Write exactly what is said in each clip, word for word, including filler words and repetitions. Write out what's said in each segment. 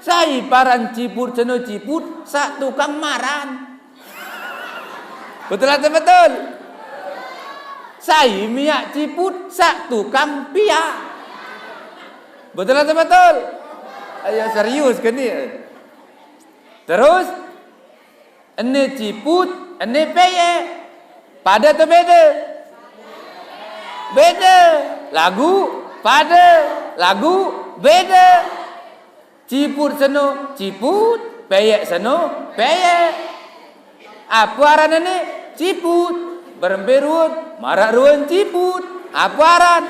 Sai paran ciput seno? Ciput sak tukang maran. Betul atau betul? Sai miak ciput sak tukang piak. Betul atau betul? Ayo serius ke ni? Terus, ene ciput, ene peyek. Pade atau bede? Bede. Lagu pade, lagu bede. Ciput seno ciput, peyek seno peyek. Apo aran ene? Ciput. Berembe ruwen? Marak ruwen ciput. Apo aran?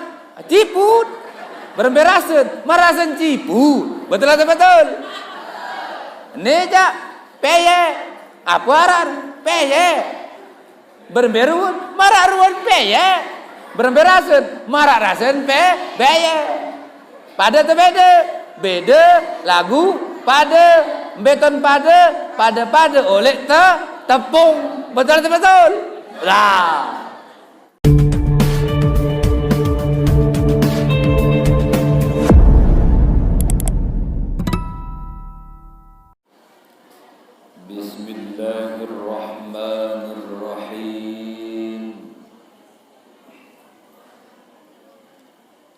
Ciput. Berembe rasen? Marak rasen ciput. Betul atau betul? Ene cak peyek. Apo aran? Peyek. Berembe ruwen? Marak ruwen peyek. Berembe rasen? Marak rasen pe-, peyek. Pade atau bede? Bede. Lagu pade. Mbeton pade, pade-pade olek te-, tepung. Betul atau betul? Lah. Bismillahirrahmanirrahim.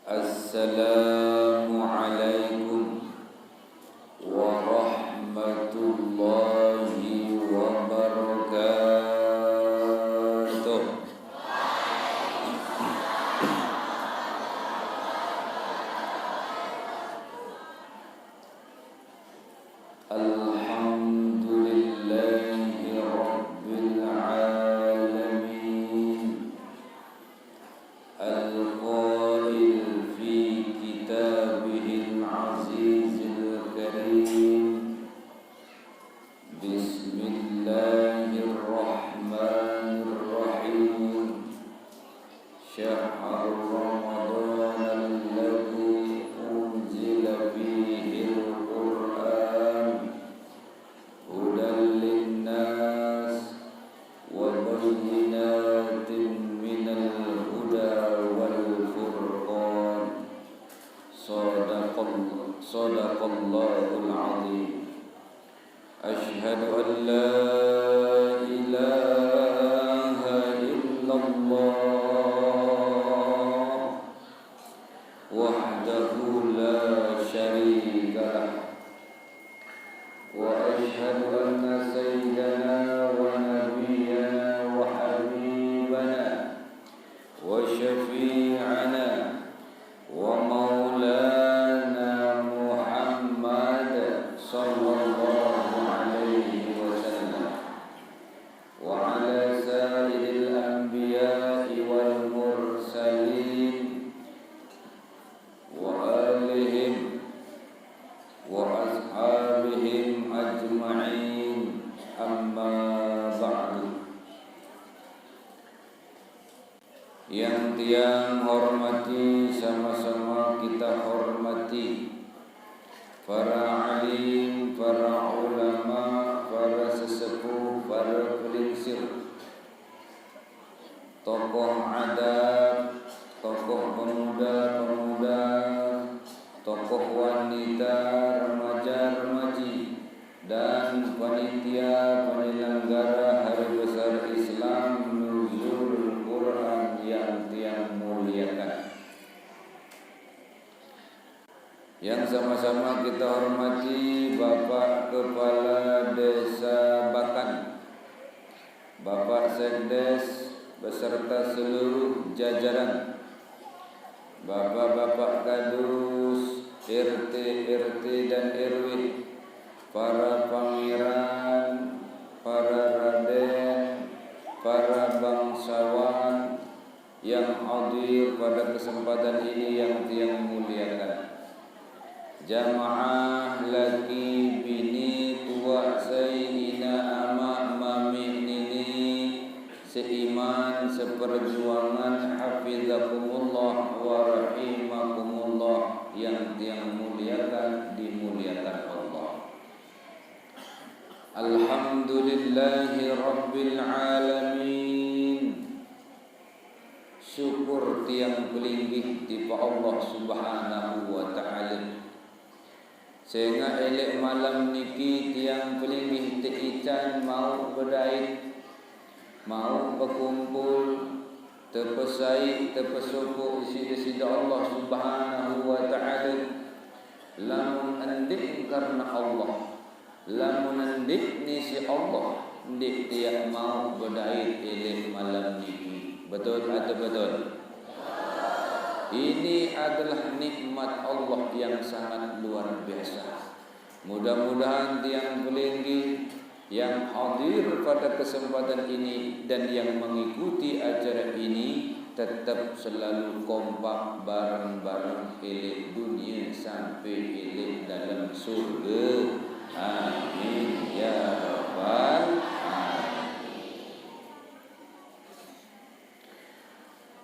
Assalamualaikum warahmatullahi wabarakatuh. الحمد لله رب العالمين. القائل في كتابه العزيز الكريم: بسم الله الرحمن الرحيم. شهر رمضان الذي أنزل فيه القرآن هدى للناس وبينات من الهدى والفرقان. صدق الله، صدق الله العظيم. أشهد أن لا إله إلا الله وحده لا شريك له، وأشهد أن سيدنا ونبينا وحبيبنا وشفيعنا ومولانا محمد صلى الله عليه وسلم، وعلى سائر الأنبياء والمرسلين وآلهم وأصحابهم أجمعين، أما بعد. Yang tiang hormati, sama-sama kita hormati para alim, para ulama, para sesepuh, para pelingsir, tokoh adat, tokoh pemuda-pemuda, tokoh wanita, remaja-remaji, dan panitia penyelenggara Hari Besar Islam Nuzul Quran yang tiang muliakan. Yang sama-sama kita hormati Bapak Kepala Desa Bakan, Bapak Sekdes beserta seluruh jajaran, Bapak-bapak Kadus, R T, R T dan R W, para pangeran, para raden, para bangsawan yang hadir pada kesempatan ini yang tiang muliakan. Jamaah laki bini, tuak sai, ina amak, mamik nini, seiman seperjuangan, hafizakumullah wa rahimakumullah, yang tiang muliakan, dimuliakan Allah. Alhamdulillahi rabbil alamin. Syukur tiang pelinggih tipek Allah Subhanahu wa taala. Sehingga elek malam niki tiang pelinggih teican mauq bedait, mauq bekumpul, tepesai, tepesopoq isiq Deside Allah Subhanahu wa Ta'ala. Lamun ndeq karena Allah, lamun ndeq nisi Allah, ndeq tiaq mauq bedait elek malam niki. Betul atau betul? Ini adalah nikmat Allah yang sangat luar biasa. Mudah-mudahan tiang pelinggih yang hadir pada kesempatan ini dan yang mengikuti acara ini tetap selalu kompak bareng-bareng elek dunia sampai elek dalam surga. Amin ya rabbal alamin.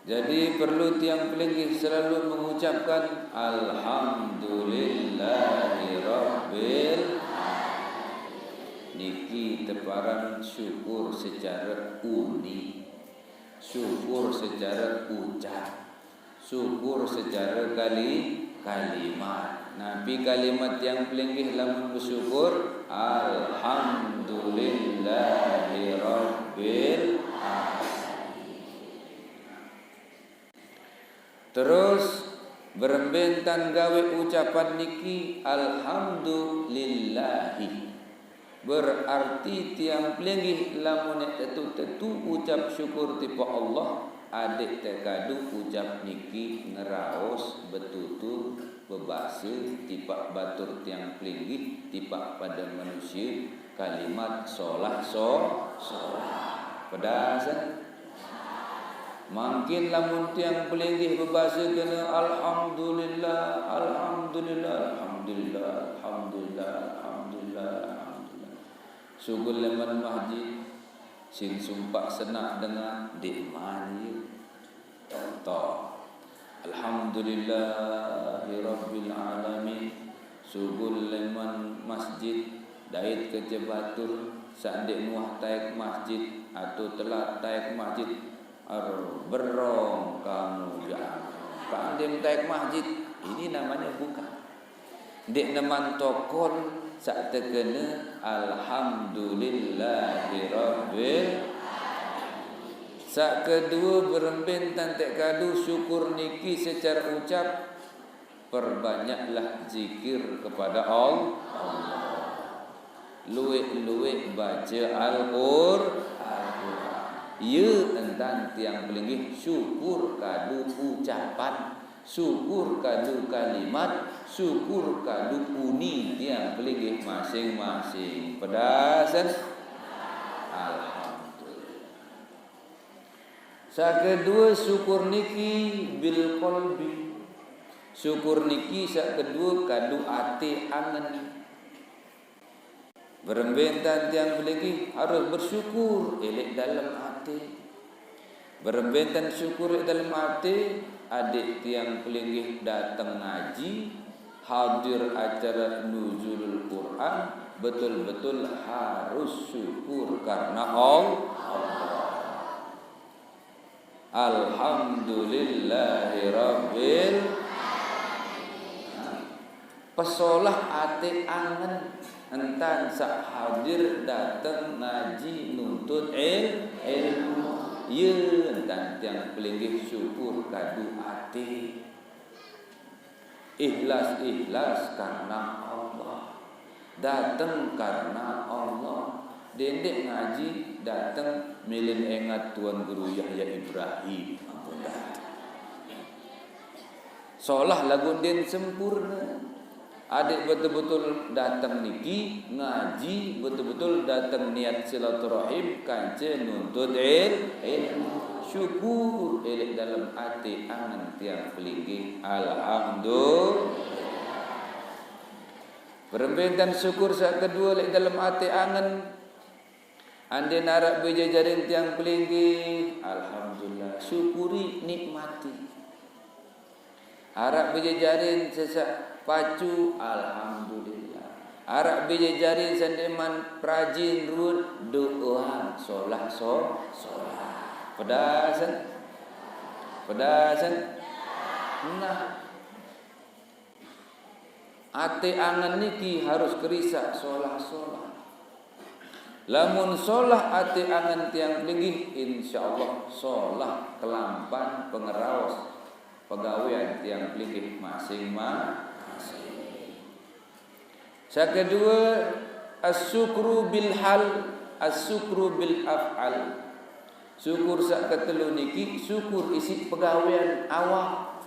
Jadi perlu tiang pelinggih selalu mengucapkan alhamdulillahirabbil alamin. Niki teparan syukur secara uni, syukur secara ucap, syukur secara kali-, kalimat. Napi kalimat tiang pelinggih lamun besyukur? Alhamdulillahirabbil alamin. Terus, berembe entan gawe ucapan niki, alhamdulillahi. Berarti tiang pelinggih lamun tetu-tetu ucap syukur tipaq Allah, adeq tekadu ucap niki ngeraos betutur bebase tipaq batur tiang pelinggih, tipaq pade manusie, kalimat solah so-, solah. Pedas, eh? Mangkin lamun tiang pelinggih bebase kene, "Alhamdulillah, alhamdulillah, alhamdulillah, alhamdulillah, alhamdulillah, alhamdulillah." Sugul leman masjid, sin sumpaq senaq dengah, ndeqman ie. Contoh, alhamdulillahirabbil alamin. Sugul leman masjid, dait kance batur, saq ndeq nuah taek masjid, atau telat taek masjid, ar-, berong kamu, ya. Kaq ndeq taek masjid, ini namanya bukan. Ndeq neman tokol saq tekene alhamdulillahirabbil. Saq kedue, berembe entan tekadu syukur niki secara ucap, perbanyaklah zikir kepada Al-, Allah. Lueq-lueq bace Al-Qur-, Al-Qur'an. Ye entan tiang pelinggih syukur kadu ucapan. Syukur kadu kalimat, syukur kadu uni tiang pelinggih masing-masing. Pedas, eh? Alhamdulillah. Saq kedue, syukur niki bil qalbi. Syukur niki saq kedue kadu ate angen. Berembe entan tiang pelinggih harus bersyukur leq dalem ate. Berembe entan syukur leq dalem ate, adeq tiang pelinggih dateng ngaji, hadir acara nuzulul Qur'an, betul-betul harus syukur karena Al-, Allah. Alhamdulillahirabbil. Pesolah ate angen entan saq hadir dateng ngaji nuntut il-, ilmu. Ye entan tiang pelinggih syukur kadu ate. Ikhlas-ikhlas karena Allah. Dateng karena Allah. Dendeq ngaji dateng mele engat Tuan Guru Yahya Ibrahim. Ampun dah. Solah laguq ndeqn sempurne. Adeq betul-betul dateng niki ngaji, betul-betul dateng niat silaturahim kance nuntut il-, ilmu. Syukur leq dalem ate angen tiang pelinggih. Alhamdulillah. Berembe entan syukur saq kedue leq dalem ate angen. Andin araq bije jarin tiang pelinggih, alhamdulillah, syukuri, nikmati. Araq bije jarin sesaq pacu, alhamdulillah. Araq bije jarin sendeqman perajin ruet, doang solah so-, solah. Pedas, eh? Pedas, eh? Nah. Ate angen niki harus kerisak solah-solah. Lamun solah ate angen tiang pelinggih, insyaallah solah kelampan pengeraos pegawean tiang pelinggih masing-masing. Sakedue, as-syukru bil hal, as-syukru bil af'al. Syukur saketelu niki, syukur isi pegawean awak.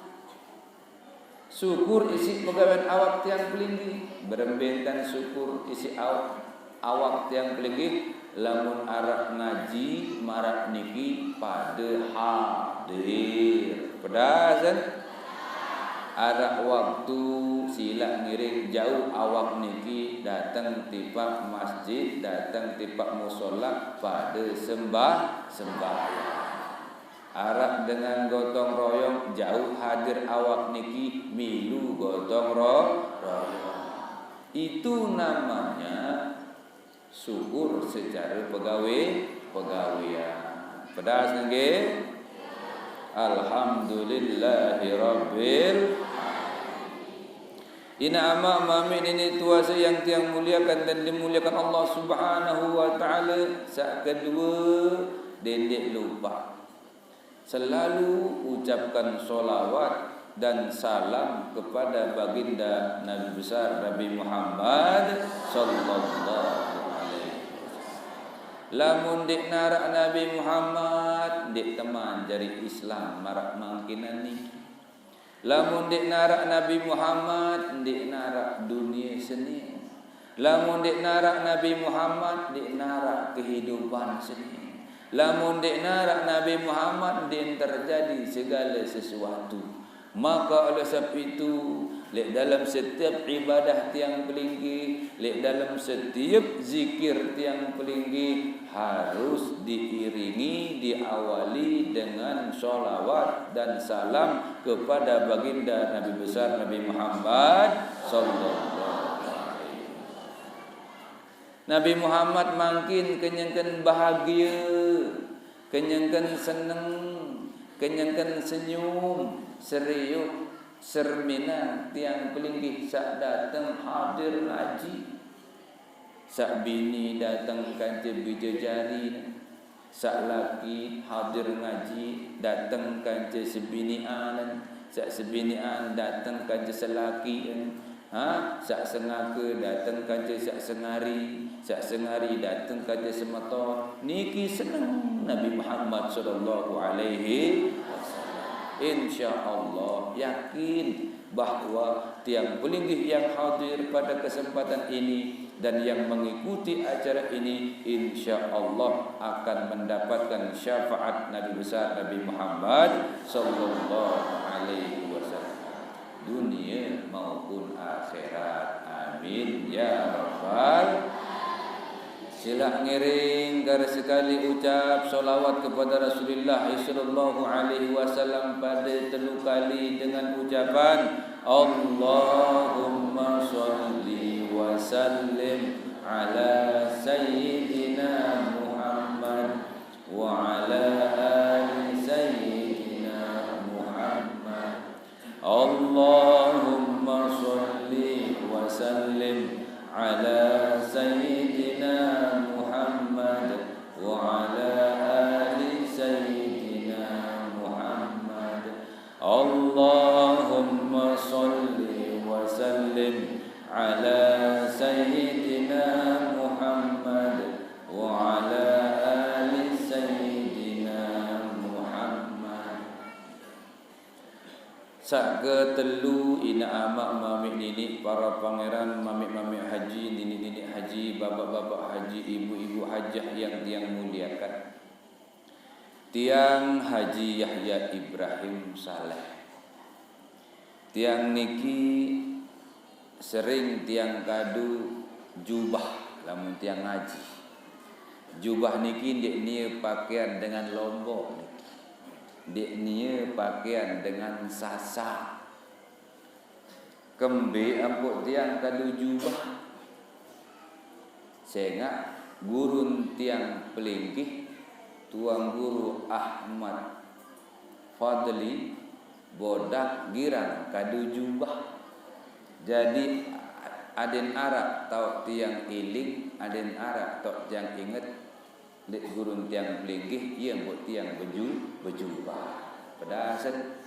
Syukur isi pegawean awak tiang pelinggih. Berembe entan syukur isi aw-, awak tiang pelinggih, lamun araq ngaji maraq niki pade hadir. Pedas, kan? Araq waktu silaq ngiring jauh awak niki dateng tipaq masjid, dateng tipaq musala, pade sembah-, sembahyang. Araq dengan gotong royong jauh hadir awak niki milu gotong ro-, royong. Itu namanya syukur secara pegawe-, pegawean. Pedas nggih? Alhamdulillahirabbil. Inaq amaq mamiq niniq tuase yang tiang muliakan dan dimuliakan Allah Subhanahu wa Ta'ala, saq kedue, dendeq lupaq. Selalu ucapkan sholawat dan salam kepada Baginda Nabi besar Nabi Muhammad sallallahu alaihi wasallam. Lamun ndeq naraq Nabi Muhammad, ndeq teman jari Islam maraq mangkinan niki. Lamun ndeq naraq Nabi Muhammad, ndeq naraq dunie seni. Lamun ndeq naraq Nabi Muhammad, ndeq naraq kehidupan seni. Lamun ndeq naraq Nabi Muhammad, ndeq terjadi segale sesuatu. Maka oleh sebab itu, leq dalem setiap ibadah tiang pelinggih, leq dalem setiap zikir tiang pelinggih, harus diiringi, diawali dengan sholawat dan salam kepada Baginda Nabi besar Nabi Muhammad sallallahu alaihi wasallam. Nabi Muhammad mangkin kenyengken bahagie, kenyengken seneng, kenyengken senyum, seriuh, serminan tiang pelinggih saq dateng hadir ngaji. Saq bini dateng kance bije jarine, saq laki hadir ngaji dateng kance sebinianen, saq sebinian dateng kance selakien, ha, saq sengake dateng kance saq sengari, saq sengari dateng kance semeton. Niki seneng Nabi Muhammad sallallahu alaihi wasallam. Insyaallah, yakin bahwa tiang pelinggih yang hadir pada kesempatan ini dan yang mengikuti acara ini, insya Allah akan mendapatkan syafaat Nabi besar Nabi Muhammad sallallahu alaihi wasallam, dunia maupun akhirat. Amin ya rabbal. Silaq ngiring kare sekali ucap sholawat kepada Rasulillah sallallahu alaihi wasallam pade telu kali dengan ucapan, Allahumma sholli wa sallim ala Sayyidina Muhammad wa ala ali Sayyidina Muhammad. Allahumma sholli wa sallim ala Sayyidina Muhammad wa ala ali Sayyidina Muhammad. Allahumma sholli wa sallim ala Sayyidina Muhammad wa ala ali Sayyidina Muhammad. Saq ketelu, inaq amaq mamiq niniq, para pangeran, mamiq-mamiq haji, niniq-niniq haji, bapak-bapak haji, ibu-ibu hajah yang tiang muliakan. Tiang Haji Yahya Ibrahim Saleh. Tiang niki sering tiang kadu jubah lamun tiang ngaji. Jubah niki ndeq nie pakean dengan lombok niki. Ndeq nie pakean dengan sasak. Kembe ampoq tiang kadu jubah? Sengaq gurun tiang pelinggih, Tuan Guru Ahmad Fadli, bodak girang kadu jubah. Jadi, aden araq taoq tiang iling, aden araq taoq tiang inget, leq gurun tiang pelinggih, ie mboq tiang beju-, bejubah. Pedasen.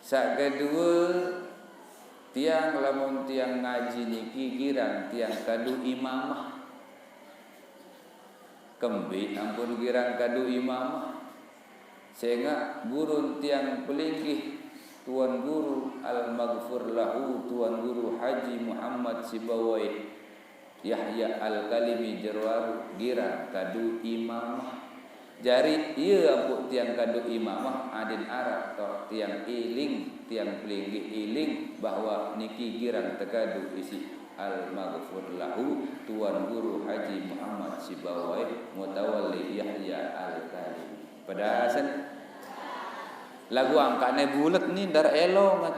Saq kedue, tiang lamun tiang ngaji niki girang tiang kadu imamah. Kembeq ampun girang kadu imamah? Sengaq gurun tiang pelinggih, Tuan Guru almaghfur lahu, Tuan Guru Haji Muhammad Sibawai Yahya Al-Kalimi Jerowaru, girang kadu imamah. Jari, ie ampoq tiang kadu imamah, aden araq taoq tiang iling, tiang pelinggih iling bahwa niki girang tekadu isiq almaghfur lahu, Tuan Guru Haji Muhammad Sibawai Mutawalli Yahya Al-Kalimi. Pedasen. Laguq angkaqne bulet ni, ndaraq elongan.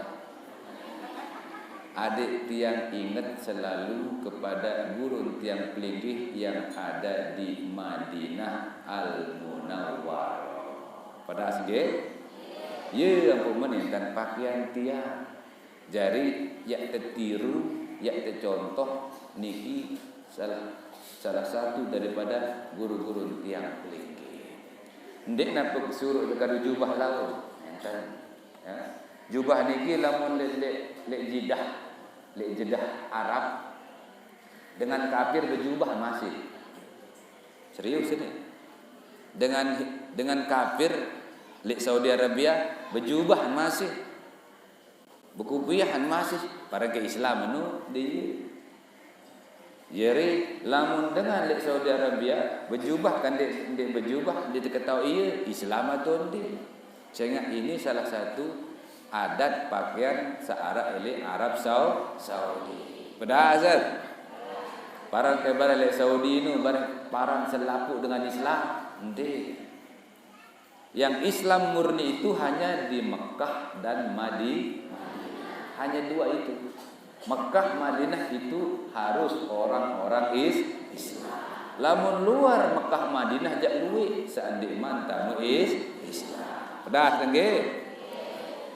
Adeq tiang inget selalu kepada gurun tiang pelinggih yang ada di Madinah Al-Munawwarah. Pedas nggih? Ye, ampoq menintan pakaian tiang. Jari, yaq tetiru, yaq tecontoh, niki salah, salah satu daripada guru-guru tiang pelinggih. Ndeq napi suruq tekadu jubah laun. Enten. Ya. Jubah niki lamun leq, leq, leq Jeddah, leq Jeddah Arab, dengan kafir bejubah masih. Serius ini. Dengan, dengan kafir leq Saudi Arabia bejubah masih. Bekupiahan masih, barang ke Islam anu di. Jari, lamun dengan leq Saudi Arabia bejubah, kan ndeq, ndeq bejubah, ndeq teketaoq ie Islam atau ndeq. Sengaq ini salah satu adat pakaian saq araq leq Arab Sau-, Saudi. Pedasen. Barang ke barang leq Saudi nu, barang paran selapuq dengan Islam. Ndeq. Yang Islam murni itu hanya di Mekah dan Madi-, Madinah. Hanya dua itu. Mekah, Madinah itu harus orang-orang is-, Islam. Lamun luar Mekah, Madinah jaq lueq, seandeq man tame is-, Islam. Pedas nggih?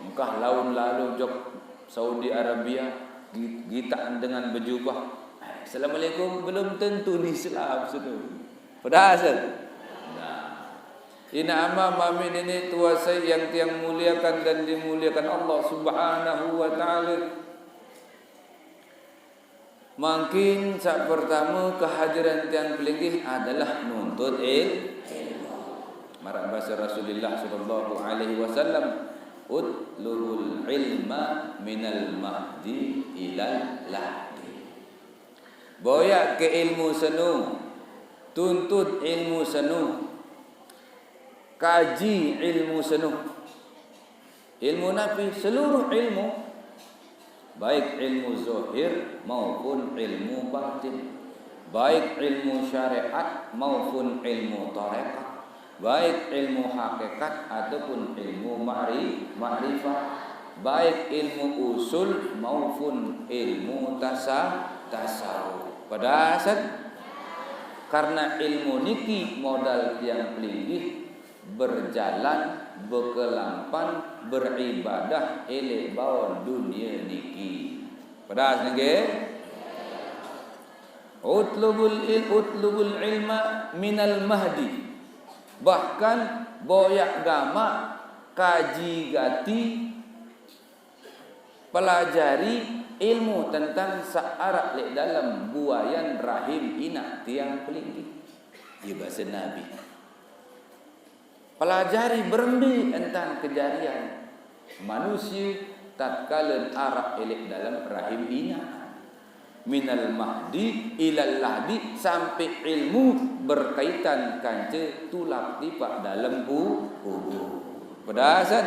Mekah laun lalo jok Saudi Arabia, gi-, gitaqan dengan bejubah. Assalamualaikum, belum tentu ni Islam seno. Pedas, kan? Nah. Inaq amaq, mamiq niniq, tuaq saiq yang tiang muliakan dan dimuliakan Allah Subhanahu wa Ta'ala. Mangkin saq pertame kehadiran tiang pelinggih adalah nuntut il-, ilmu. Maraq base Rasulillah sallallahu alaihi wasallam, "Utlubul ilma minal mahdi ilal lahdi." Boyaq ke ilmu seno, tuntut ilmu seno, kaji ilmu seno. Ilmu napi? Seluruh ilmu, baik ilmu zahir maupun ilmu batin, baik ilmu syariat maupun ilmu tarekat, baik ilmu hakikat ataupun ilmu ma'ri-, makrifat, baik ilmu usul maupun ilmu tasa-, tasawuf. Pedasen. Karena ilmu niki modal tiang pelinggih berjalan, bekelampan, beribadah eleq baon dunie niki. Pedas nggih? Utlubul il-, utlubul ilma minal mahdi. Bahkan boyaq gamaq, kaji gati, pelajari ilmu tentang saq araq leq dalem buayan rahim inaq tiang pelinggih. Ie base Nabi. Pelajari berembe entan kejarian manusie tatkale araq leq dalem rahim inaq. Minal mahdi ilal lahdi, sampe ilmu berkaitan kance tulak tipaq dalem ku-, kubur. Pedasen.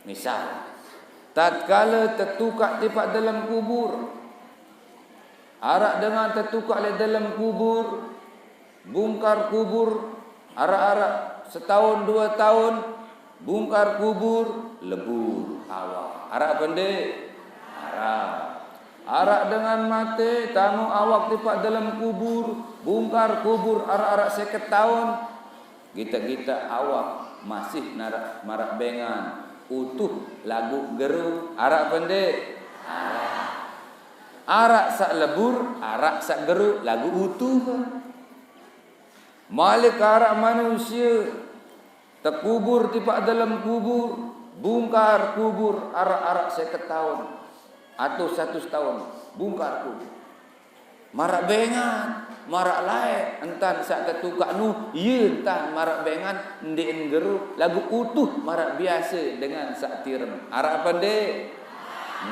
Misal, tatkale tetukaq tipaq dalem kubur, araq dengan tetukaq leq dalem kubur, bungkar kubur, araq-araq setaun due taun, bungkar kubur, lebur awak. Araq ape ndeq? Araq. Araq dengan mate, tame awak tipaq dalem kubur, bungkar kubur, araq-araq seket taun, gitaq-gitaq awak masih naraq, maraq bengan. Utuh lagu gero, araq pendek. Araq. Araq saq lebur, araq saq gero, lagu utuh. Malik araq manusie tekubur tipaq dalem kubur, bungkar kubur araq-araq seket taun, atus satus taun, bungkar kubur. Maraq bengan, maraq laeq, entan saq tetukaq nuh, ie entan maraq bengan, ndeqn gero, laguq utuh maraq biase dengan saq tirem. Araq pendek.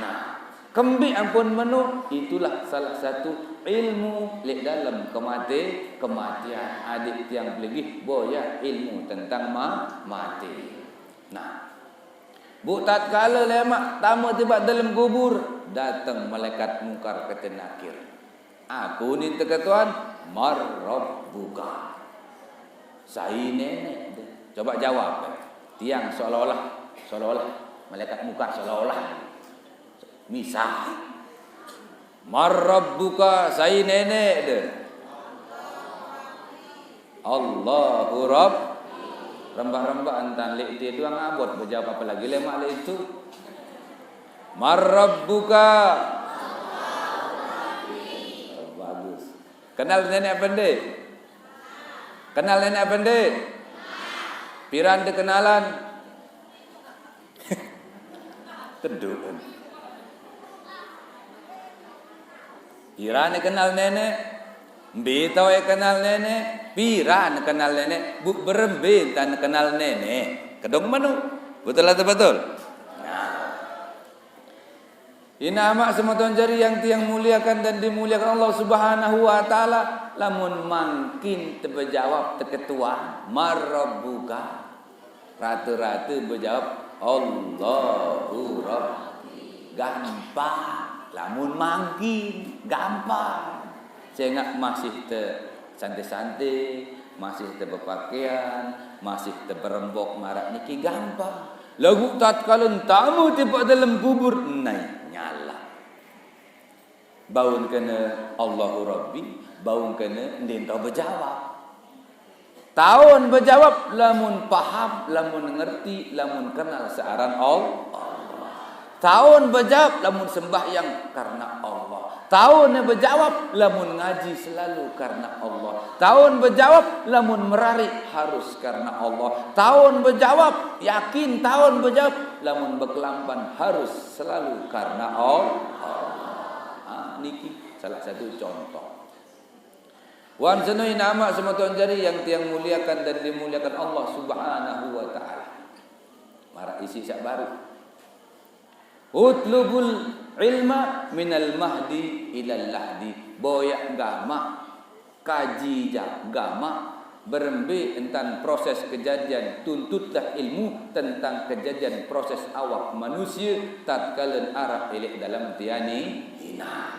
Nah, kembeq ampun meno, itulah salah satu ilmu leq dalem kemate-, kematian. Adeq tiang pelinggih, boyaq ilmu tentang ma-, mate. Nah, Bu, tatkala lemaq tame tipaq dalem kubur, dateng malaekat Mungkar kete Nakir. Ape unin teketuan? "Mar rabbuka?" Sai neneqde? Coba jawab. Tiang seolah-olah, seolah-olah malaekat Mungkar seolah-olah. Misah. "Mar rabbuka?" Sai neneqde? "Allahu Rabb." Rembak-rembak entan leq tie doang abot bejawab, apalagi lemaq leq itu. "Mar rabbuka?" Oh, bagus. Kenal neneq ape ndeq? Kenal neneq ape ndeq? Piran de kenalan? Teduqen. Piran kenal neneq? Mbe taoq kenal neneq? Piran kenal neneq? Bu, berembe entan kenal neneq? Kedong meno. Betul atau betul? Nah. Inaq amaq semeton jari yang tiang muliakan dan dimuliakan Allah Subhanahu wa Ta'ala, lamun mangkin tebejawab teketuan, "Mar rabbuka?" Rate-rate bejawab, "Allahu Rabbi." Gampang. Lamun mangkin, gampang. Sengaq masih te sante-sante, masih te bepakean, masih te berembok maraq niki gampang. Laguq tatkala tame tipaq dalem kubur, nai nyala. Baun kene Allahu Rabbi, baun kene ndeqn tao bejawab. Taon bejawab lamun paham, lamun ngerti, lamun kenal searan Allah. Taon bejawab lamun sembahyang karena Allah. Taon bejawab lamun ngaji selalu karena Allah. Taon bejawab lamun merariq harus karena Allah. Taon bejawab, yakin taon bejawab lamun bekelampan harus selalu karena Allah. Ah, niki salah satu contoh. Wan seno inaq amaq semeton jari yang tiang muliakan dan dimuliakan Allah Subhanahu wa Ta'ala. Maraq isiq saq baruq. "Utlubul ilma minal mahdi ilal lahdi." Boyaq gamaq, kaji jaq gamaq, berembe entan proses kejadian, tuntutlah ilmu tentang kejadian proses awak manusie tatkala araq leq dalem tian inaq.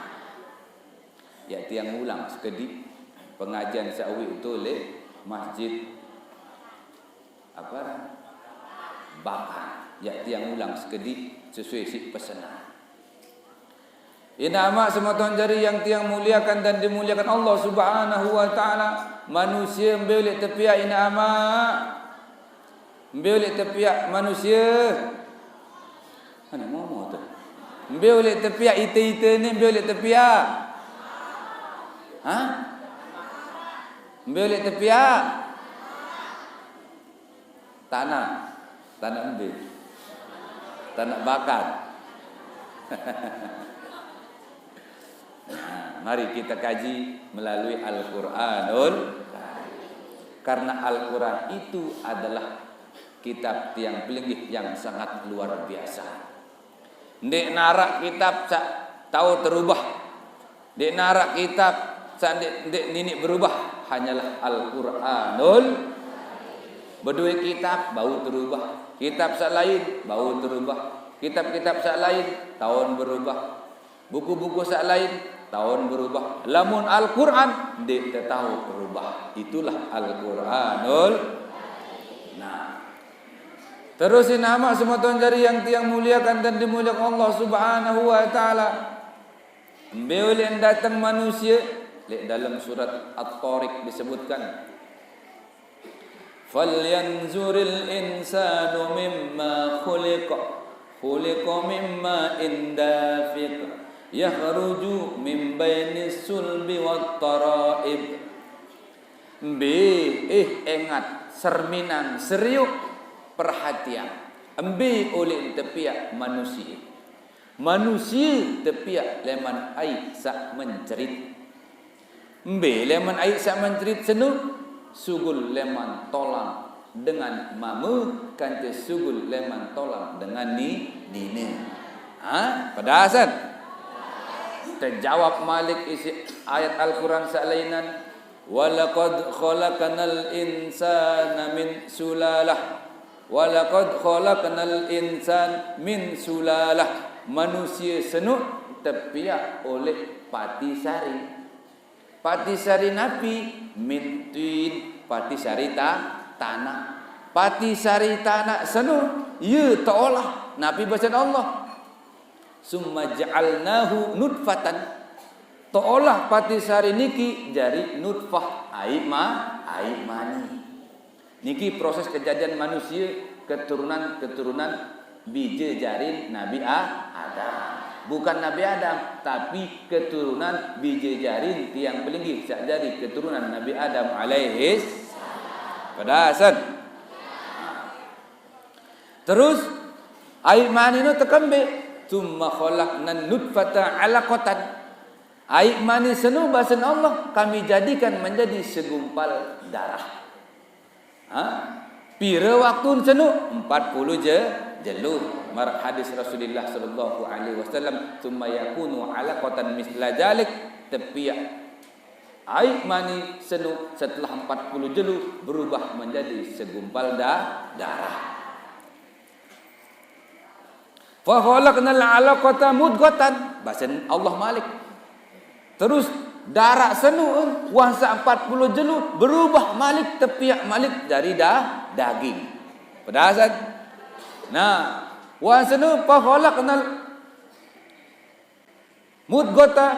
Yaq tiang ulang sekediq pengajian saq uiq to leq Masjid ape aran? Bakan. Yaq tiang ulang sekediq sesuai siq pesenan. Inaq amaq semeton jari yang tiang muliakan dan dimuliakan Allah Subhanahu wa Ta'ala, manusie mbe uleq tepiaq inaq amaq? Mbe uleq tepiaq manusie? Ane momo tu. Mbe uleq tepiaq ite-ite ni, mbe uleq tepiaq? Hah? Mbe uleq tepiaq? Tanaq. Tanaq mbe? Tanaq bakat. Nah, mari kita kaji melalui Al-Quranul Karim. Karena Al-Quran itu adalah kitab tiang pelinggih yang sangat luar biasa. Ndeq naraq kitab saq tao terubah. Ndeq naraq kitab saq ndeq, ndeq niniq berubah. Hanyalah Al-Quranul. Bedoe kitab bau terubah. Kitab saq lain bau terubah. Kitab-kitab saq lain taon berubah. Buku-buku saq lain taon berubah. Lamun Al-Quran ndeq tetao berubah. Itulah Al-Quranul. Nah. Terus inaq amaq semeton jari yang tiang muliakan dan dimuliakan Allah Subhanahu wa Ta'ala. Mbe uleq dateng manusie? Leq dalem surat At-Thariq disebutkan, Falyanzuril insanu mimma khuliq. Khuliqa mimma indafiq. Yakhruju min bainis sulbi wat taraib. Mbe, eh, engat, serminang, seriuk, perhatian. Mbe oleh tepiak manusia. Manusia tepiak leman ai saq mencerit. Mbe leman ai saq mencerit senu, sugul leman tolang dengan mame, kance sugul leman tolang dengan ni, nine. Ha? Pedasan? Tejawab malik isi ayat Al-Quran saq lainan, "Walaqad khalaqnal insana min sulalah." "Walaqad khalaqnal insan min sulalah." Manusia senu tepiak oleh pati sari. Pati sari napi? Min tin, pati sari ta-, tanaq. Pati sari tanaq senu, ye teolah. Napi basen Allah? "Summa ja'alnahu nutfatan." Teolah pati sari niki jari nutfah, aiq ma-, aiq mani. Niki proses kejadian manusia keturunan-keturunan bije jarin Nabi A-, Adam. Bukan Nabi Adam, tapi keturunan bije jarin tiang pelinggih saq jari keturunan Nabi Adam alaihis. Pedasan. Terus, aiq mani no tekembe, "Tsumma khalaqnan nutfata alaqatan." Aiq mani senu basen Allah, kami jadikan menjadi segumpal darah. Ha? Pire waktun senu? Empat puluh je-, jelo. Maraq hadis Rasulullah sallallahu alaihi wasallam, "Tsumma yakunu alaqatan misla dzalik." Tepiak aiq mani senu setelah empat puluh jelo berubah menjadi segumpal da-, darah. "Fa khalaqnal alaqata mudghatan." Basen Allah malik. Terus daraq senu, wah saq empat puluh jelo, berubah malik, tepiak malik jari da-, daging. Pedasan? Nah, wah senu, "Fa khalaqnal mudghata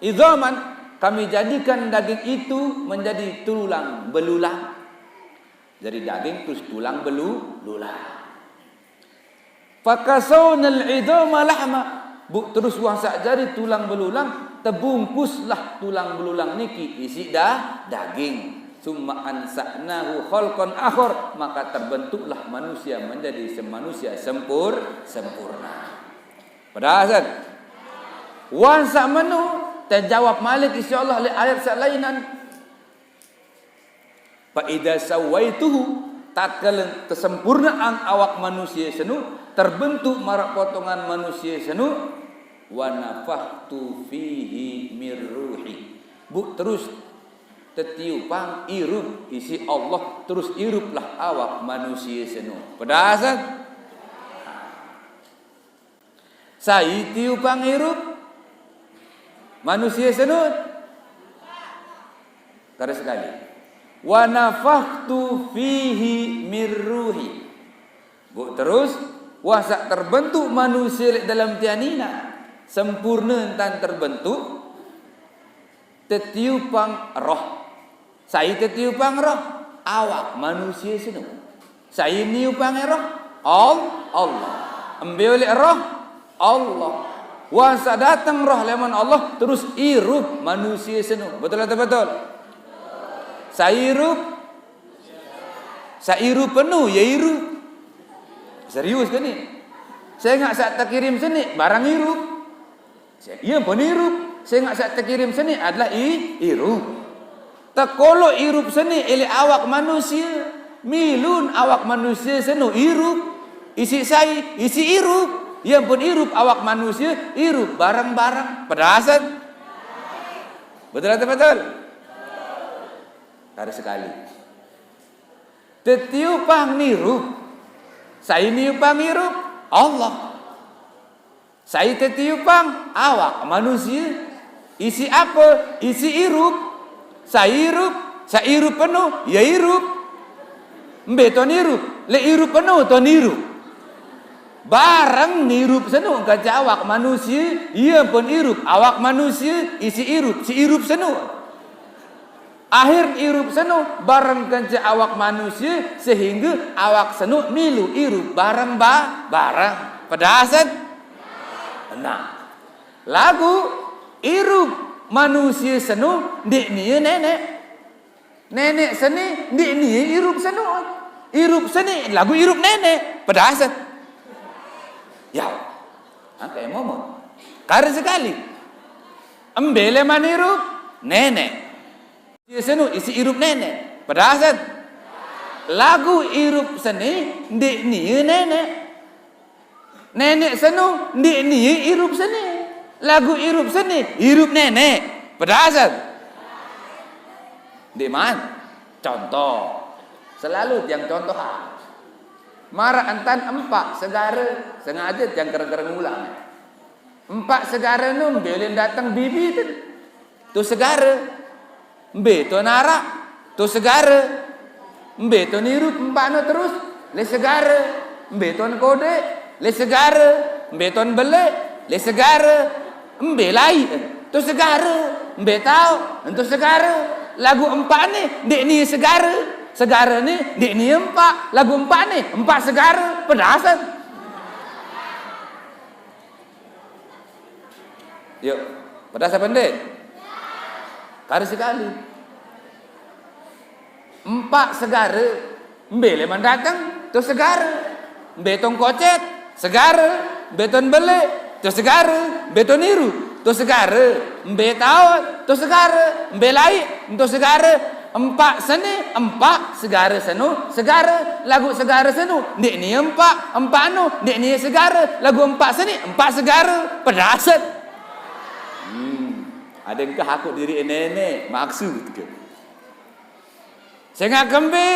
idzaman." Kami jadikan daging itu menjadi tulang belulang. Jadi daging terus tulang belu-, belulang. "Fakasawnal idzama lahma." Bu, terus wah saq jari tulang belulang, tebungkuslah tulang belulang niki isiq da-, daging. "Tsumma ansa'nahu khalqan akhar." Maka terbentuklah manusia menjadi semanusia sempur-, sempurna. Pedasan? Wah saq menu, tejawab malik, insyaallah, leq ayat saq lainan. "Fa idza sawaituhu," tatkala kesempurnaan awak manusia senu, terbentuk maraq potongan manusia senu, "wa nafakhtu fihi mir ruhi." Bu, terus tetiupang irup isiq Allah, terus iruplah awak manusia senu. Pedasan? Sai tiupang irup? Manusia senu? Kare sekali. "Wa nafakhtu fihi mir ruhi." Bu, terus, wah saq terbentuk manusia leq dalem tianina, sempurne entan terbentuk, tetiupang roh. Sai tetiupang roh? Awak manusia senu. Sai niupang roh? Al-, Allah. Embe oleq roh? Allah. Wah saq dateng roh leman Allah, terus irup manusia senu. Betul atau betul? Sai irup? Saq irup penu, ye irup. Serius ke ni? Sengaq saq tekirim seni, barang irup. Ie pun irup, sengaq saq tekirim seni adalah i-, irup. Tekolo irup seni eleq awak manusie, milun awak manusie senu irup. Isiq sai? Isiq irup. Ie pun irup awak manusie, irup bareng-bareng. Pedasan? Betul atau betul? Harus sekali. Tetiupang nirup. Sai niupang irup? Allah. Sai tetiupang? Awak manusie. Isiq ape? Isiq irup. Sai irup? Saq irup penu, ye irup. Mbe ton irup? Leq irup penu ton irup. Bareng nirup senu kance awak manusie, ie pun irup awak manusie, isiq irup, siq irup senu. Akhir irup seno bareng kance awak manusie, sehingge awak seno milu irup bareng ba-, bareng. Pedasen? Nah, lagu irup manusie seno ndeq nie neneq. Neneq sene ndeq nie irup seno. Irup sene lagu irup neneq. Pedasen? Ya. Angke momot. Kare sekali. Embe leman irup? Neneq. Senu isi irup neneq. Pedasen? Lagu irup seni ndeq nie neneq. Neneq senu ndeq nie irup seni. Lagu irup seni, irup neneq. Pedasen? Ndeq man. Contoh. Selalu tiang contoh. Maraq entan empaq segare, sengaje tiang kereng-kereng ulang. Empaq segare nu mbe ulen dateng bibi ten. Tu segare. Mbe ton araq? Tu segare. Mbe ton irup empaqno terus? Le segare. Mbe ton kodeq? Le segare. Mbe ton beleq? Le segare. Mbe laiq? Tu segare. Mbe taoq? Entu segare. Lagu empaqne ndeq nie segare. Segarene ndeq nie empaq. Lagu empaqne empaq segare. Pedasen? Yuk, pedas apa ndeq? Kari sekali. Empaq segare, mbe leman dateng? To segare. Mbe ton kocet? Segare. Mbe ton beleq? To segare. Mbe ton irup? To segare. Mbe taoq? To segare. Mbe laiq? To segare. Empaq seni, empaq, segare senu, segare, laguq segare senu, ndeq nie empaq, empaqno, ndeq nie segare, laguq empaq seni, empaq segare, pedaset. Hmm, adengkah aku diriq neneq, maksud ke? Sengaq kembe?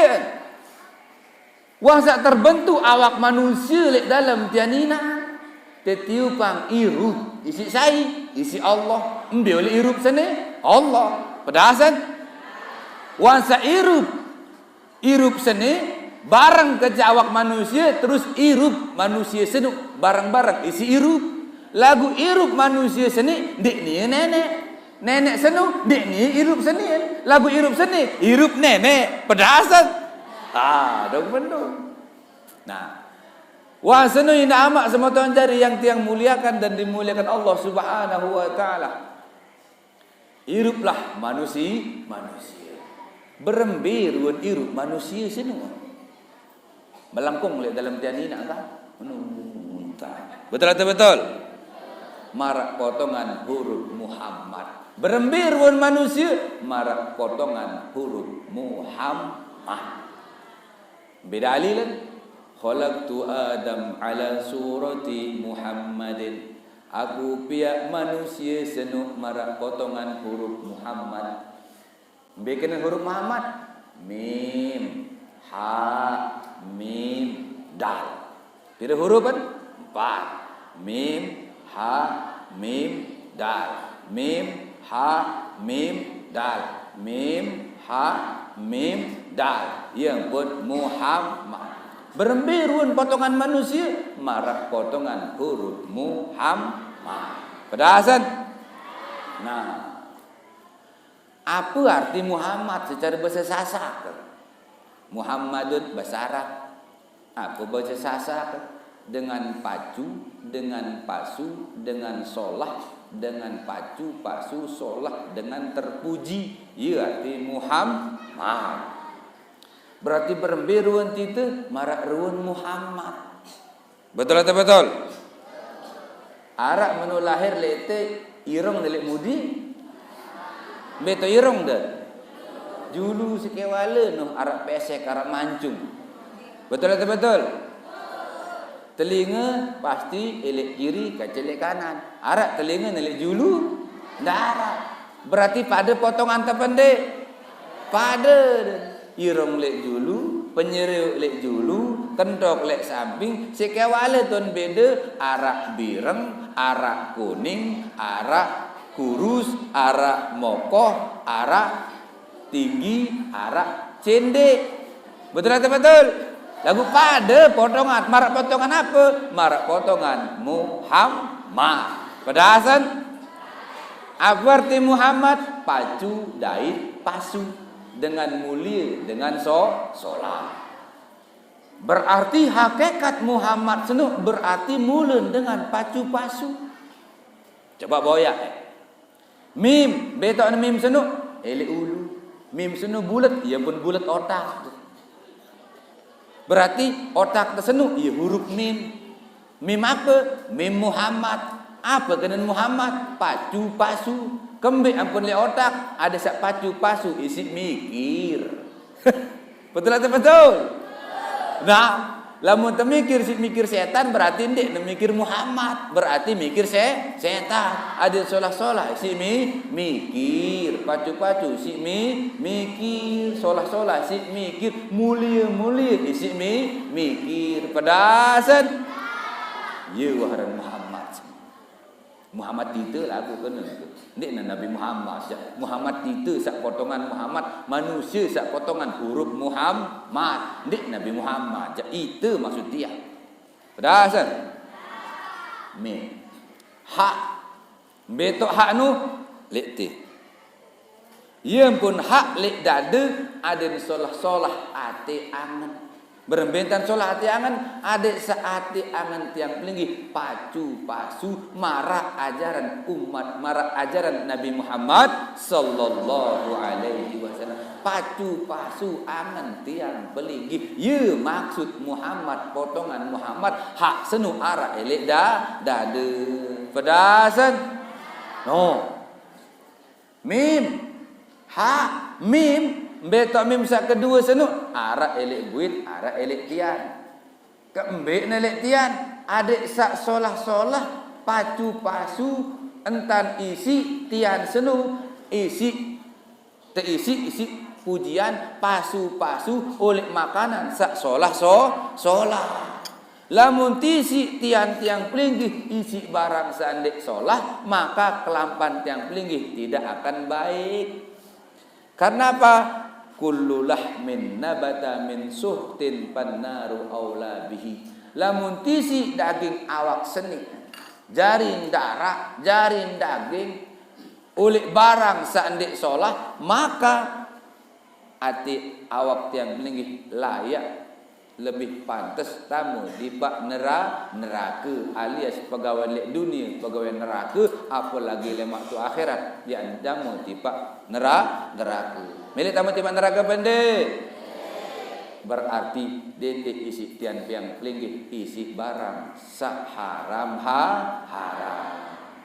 Wah, saq terbentuk awak manusie leq dalem tian inaq, tetiupang irup, isiq sai? Isiq Allah. Mbe uleq irup sene? Allah. Pedasen? Wah, saq irup, irup sene, bareng kance awak manusie, terus irup manusie senu, bareng-bareng isiq irup. Laguq irup manusie sene ndeq nie neneq. Neneq senu ndeq nie irup senien. Laguq irup sene, irup neneq. Pedasen? Ah, dong mendung. Nah, wah, senu inaq amaq semeton jari yang tiang muliakan dan dimuliakan Allah Subhanahu wa Ta'ala. Iruplah manusi-, manusie. Berembe ruen irup manusie senu? Melengkung leq dalem tian inaq, kan? Menuntai. Betul atau betul? Maraq potongan huruf Muhammad. Berembe ruen manusie? Maraq potongan huruf Muhammad. Beda alilen. Khalaqtu Adam ala surati Muhammadin. Aku piaq manusie senu maraq potongan huruf Muhammad. Mbe kene huruf Muhammad? Mim, ha, mim, dal. Pire hurupen? Empat. Mim, ha, mim, dal. Mim, ha, mim, dal. Mim, ha, mim, dal. Ie pun Muhammad. Berembe ruen potongan manusie? Maraq potongan huruf Muhammad. Pedasen? Nah, ape arti Muhammad secare base Sasak? Muhammadun base Arab. Ape base Sasak? Dengan pacu, dengan pasu, dengan solah, dengan pacu, pasu, solah, dengan terpuji. Ie arti Muhammad. Berarti berembe ruen tite? Maraq ruen Muhammad. Betul atau betul? Araq meno lahir leq ite, irung de leq mudi? Mbe to irung de? Julu sekewale noh araq pesek, araq mancung. Betul atau betul? Telinge pasti eleq kiri, kance leq kanan. Araq telinge ne leq julu? Ndaraq. Berarti pade potongan tepen ndeq? Pade. Irung leq julu, penyerioq leq julu, kentok leq samping, sekewale ton bede, araq bireng, araq kuning, araq kurus, araq mokoh, araq tinggi, araq cendeq. Betul atau betul? Laguq pade potongan, maraq potongan ape? Maraq potongan Muhammad. Pedasen? Ape arti Muhammad? Pacu dait pasu. dengan mulia, dengan so, solah. Berarti hakikat Muhammad seno berarti mulen dengan pacu-pasu. Coba boyak, eh. Mim, betok ne mim seno, elek ulu. Mim seno bulet, ia pun bulet otak. Berarti otak te seno, ia huruf mim. Mim ape? Mim Muhammad. Ape kenen Muhammad? Pacu pasu. Kembe ampun lek otak, ade saq pacu pasu isiq mikir. Betul atau betul? Nah, lamun temikir siq mikir setan, berarti ndeq ne mikir Muhammad, berarti mikir se-, setan. Ade solah-solah isiq mi-, mikir, pacu-pacu isiq mi-, mikir, solah-solah isiq mikir, mulie-mulie isiq mi-, mikir. Pedasen. Ye wah aran Muhammad. Muhammad ite laguq kene tu. Ndeqne Nabi Muhammad, saq Muhammad ite saq potongan Muhammad, manusie saq potongan huruf Muhammad. Ndeq Nabi Muhammad, jaq ite maksud tiang. Pedasen. Mim. Hak. Mbe toq hak nu? Leq te. Ie mpun hak leq dade aden solah-solah ate angen. Berembe ntan solah ate angen? Adeq saq ate angen tiang pelinggih pacu pasu maraq ajaran umat, maraq ajaran Nabi Muhammad sallallahu alaihi wasallam. Pacu pasu angen tiang pelinggih. Ye maksud Muhammad, potongan Muhammad, hak senu araq eleq da-, dade. Pedasen. No. Mim. Ha, mim. Mbe toq mim saq kedue senu? Araq eleq buit, araq eleq tian. Keembeqne leq tian, adeq saq solah-solah, pacu-pasu, entan isiq tian senu, isiq, teisiq isiq pujian, pasu-pasu, oleq makanan saq solah so-, solah. Lamun tisiq tian tiang pelinggih isiq barang saq ndeq solah, maka kelampan tiang pelinggih tidak akan baik. Karena apa? Kullu lahmin nabata min suhtin fannaru aula bihi. Lamun tisiq daging awak seni, jari ndaraq, jari daging, uleq barang saq ndeq solah, maka ate awak tiang pelinggih layak lebih pantes tame tipaq nera-, nerake, alias pegawean leq dunie pegawean nerake, apelagi lemaq tu akhirat, yaq tame tipaq nera-, nerake. Mele tame tipaq nerake ape ndeq? Berarti dendeq isiq tian piang pelinggih isiq barang saq haram ha-, haram.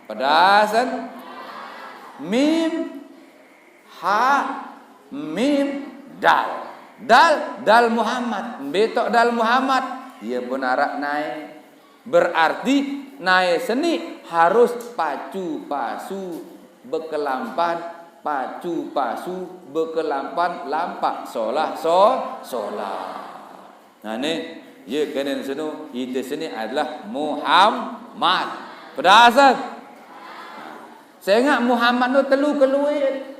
Pedasen. Mim. Ha, mim, dal. Dal, dal Muhammad. Mbe toq dal Muhammad? Ie pun araq nae. Berarti nae seni harus pacu-pasu bekelampan, pacu-pasu bekelampan lampaq solah so-, solah. Nah, ne, ye kenen seno, ite seni adalah Muhammad. Pedasen. Sengaq Muhammad no telu kelueqn.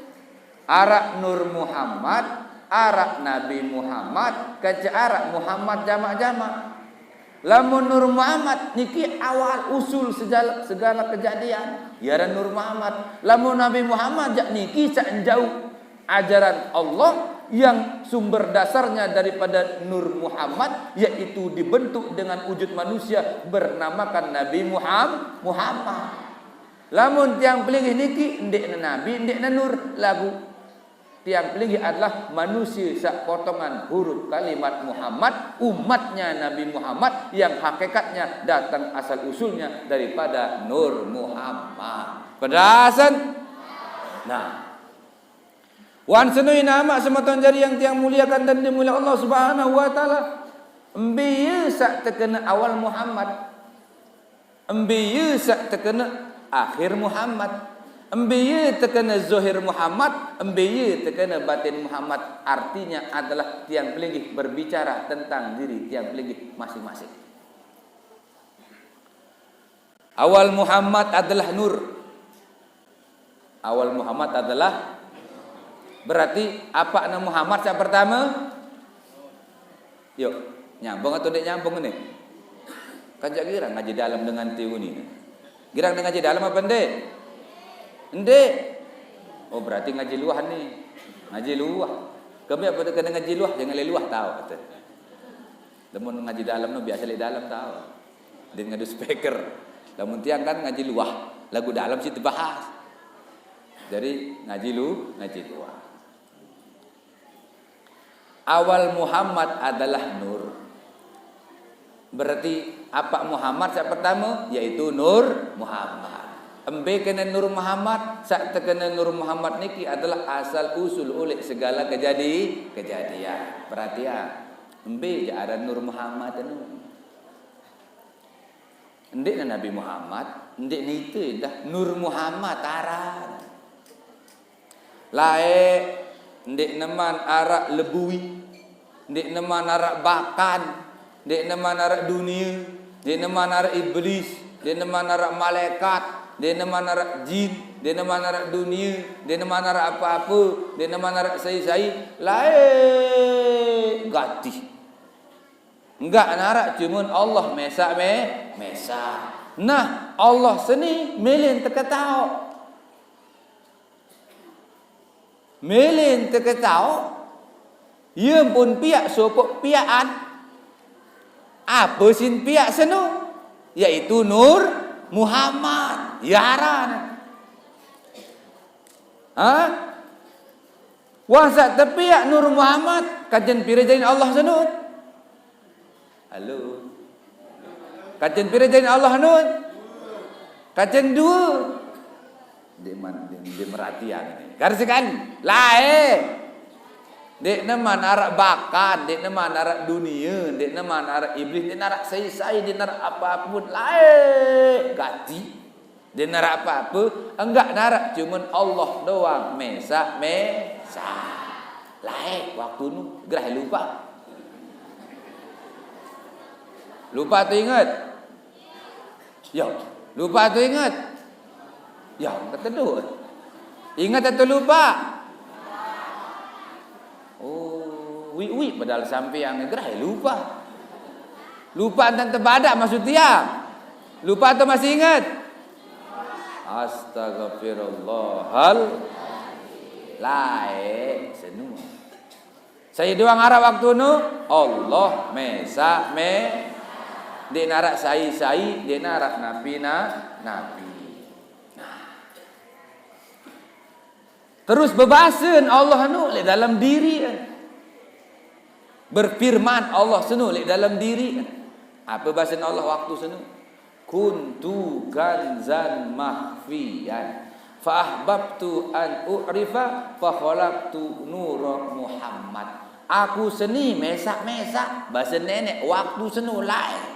Araq Nur Muhammad, araq Nabi Muhammad, kance araq Muhammad jamaq-jamaq. Lamun Nur Muhammad niki awal usul segala, segala kejadian, ye aran Nur Muhammad. Lamun Nabi Muhammad jaq niki saq njauq ajaran Allah yang sumber dasarnya daripada Nur Muhammad, yaitu dibentuk dengan wujud manusia bernamakan Nabi Muham-, Muhammad. Lamun tiang pelinggih niki ndeqne nabi, ndeqne nur, laguq tiang pelinggih adalah manusia saq potongan huruf kalimat Muhammad, umatnya Nabi Muhammad yang hakikatnya datang asal usulnya daripada Nur Muhammad. Pedasen. Nah, wan senui namaq semeton jari yang tiang muliakan dan dimuliakan Allah Subhanahu wa Ta'ala. Mbe ie saq tekene awal Muhammad? Mbe ie saq tekene akhir Muhammad? Mbe ie tekene zohir Muhammad? Mbe ie tekene batin Muhammad? Artinya adalah tiang pelinggih berbicara tentang diri tiang pelinggih masing-masing. Awal Muhammad adalah nur. Awal Muhammad adalah, berarti apaqne Muhammad saq pertame? Yuk, nyambung atau ndeq nyambung nih? Kan jaq girang ngaji dalem dengan teuni. Girang ngaji dalem apa ndeq? Ndeq. Oh, berarti ngaji luah nih. Ngaji luah. Kami apa kena ngaji luah, jangan lé luah tau, kata. Lamun ngaji dalam no biasa lé dalam tau. Dia ngadu speaker. Lamun tiang kan ngaji luah, lagu dalam sih terbahas. Jadi ngaji lu, ngaji luah. Awal Muhammad adalah nur. Berarti apa Muhammad saat pertama? Yaitu Nur Muhammad. Embe kena Nur Muhammad, saat terkena Nur Muhammad niki adalah asal usul oleh segala kejadi kejadian. Perhatian, embe je aran Nur Muhammad anu. Ndeqne Nabi Muhammad, ndeqne ite dah Nur Muhammad aran. Laeq, ndeqne man araq lebui, ndeqne man araq bakan, ndeqne man araq dunie, ndeqne man araq iblis, ndeqne man araq malaekat, ndeqne man araq jin, ndeqne man araq dunie, ndeqne man araq ape-ape, ndeqne man araq sai-sai, laeq gati. Enggak naraq cuman Allah mesaq me-, mesaq. Nah, Allah seni mele teketaoq. Mele teketaoq, ie pun piaq sopoq piaqan. Ape sin piaq seno? Yaitu Nur Muhammad. Ye aran. Ha? Wah saq tepiaq Nur Muhammad, kancen pire jarin Allah seno? Halo. Kancen pire jarin Allah nun? Kancen due. Ndeq man-, ndeq, ndeq merhatian ini. Garis kan? Laeq. Ndeqne man araq bakan, ndeqne man araq dunie, ndeqne man araq iblis, ndeqne araq sai-sai, ndeqne araq ape-ape pun. Laeq gati. Ndeq naraq ape-ape, enggak naraq, cuman Allah doang mesaq-mesaq. Laeq waktune, gerah lupaq. Lupaq atau inget? Ya, lupaq atau inget? Ya, keteduq. Inget atau lupaq? Oh, wik-wik padahal sampeang gerah lupaq. Lupaq ntan tebadak maksud tiang. Lupaq atau masih inget? Astagfirullahal-, laeq senue. Sai doang araq waktune? Allah mesaq me-, ndeq naraq sai-sai, ndeq naraq napi-na-, napi. Nah. Terus bebasen Allah nu leq dalem diriq. Berfirman Allah senu leq dalem diriq. Ape basen Allah waktu senu? "Kuntu kanzan makhfiyan, fa ahbabtu an u'rifa, fa khalaqtu nura Muhammad." Aku seni mesaq-mesaq, basen Neneq waktu senu laeq.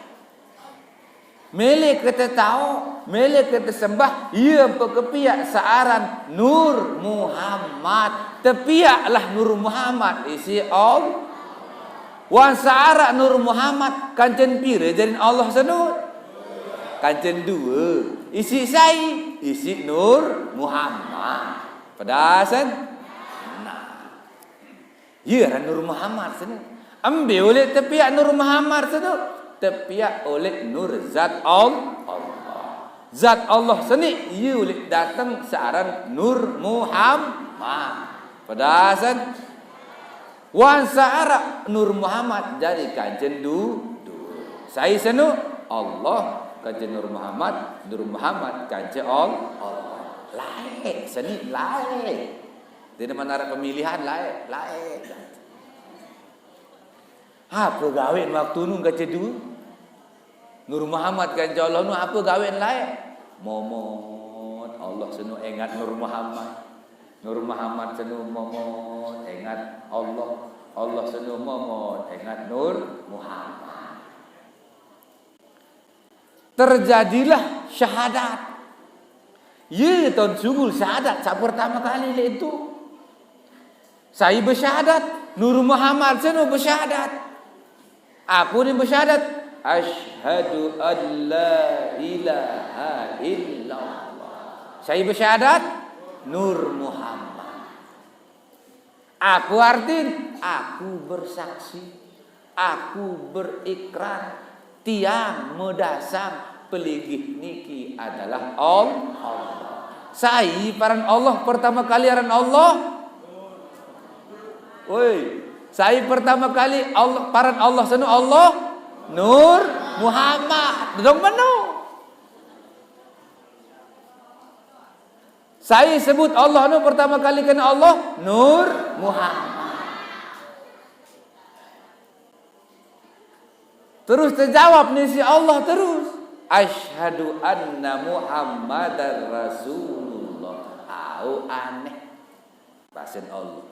Mele ke tetaoq, mele ke tesembah, ie mpe kepiaq saq aran Nur Muhammad. Tepiaqlah Nur Muhammad isiq Allah. Wan saq araq Nur Muhammad, kancen pire jarin Allah senu? Kancen due. Isiq sai? Isiq Nur Muhammad. Pedasen? Nah. Ie aran Nur Muhammad senu. Embe uleq tepiaq Nur Muhammad senu? Tepiaq uleq nur zat Al-, Allah. Zat Allah seni ie uleq dateng saq aran Nur Muhammad. Pedasen? Wan saq araq Nur Muhammad jari kancen du-, due. Sai senu? Allah kancen Nur Muhammad, Nur Muhammad kancen Al-, Allah. Laeq, seni laeq. Ndeqne man araq pemilihan laeq, laeq. Ape gawen waktunu kancen due? Nur Muhammad kancen Allah nu ape gawen laeq? Momot, Allah senu engat Nur Muhammad. Nur Muhammad senu momot, engat Allah. Allah senu momot, engat Nur Muhammad. Terjadilah syahadat. Ye taun sugul syahadat saq pertame kali leq ntu. Sai besyahadat? Nur Muhammad senu besyahadat. Ape ni besyahadat? Asyhadu an la ilaha illallah. Sai besyahadat? Nur Muhammad. Aku artin, aku bersaksi, aku berikrar, tiang medasang pelinggih niki adalah All-, Allah. Sai paran Allah pertame kali aran Allah? Woi, sai pertama kali Allah, paran Allah seno Allah Nur Muhammad. Dong meno. Sai sebut Allah no pertama kali kena Allah Nur Muhammad. Terus terjawab ni si Allah terus. Asyhadu anna Muhammadar Rasulullah. Au aneh. Basen Allah.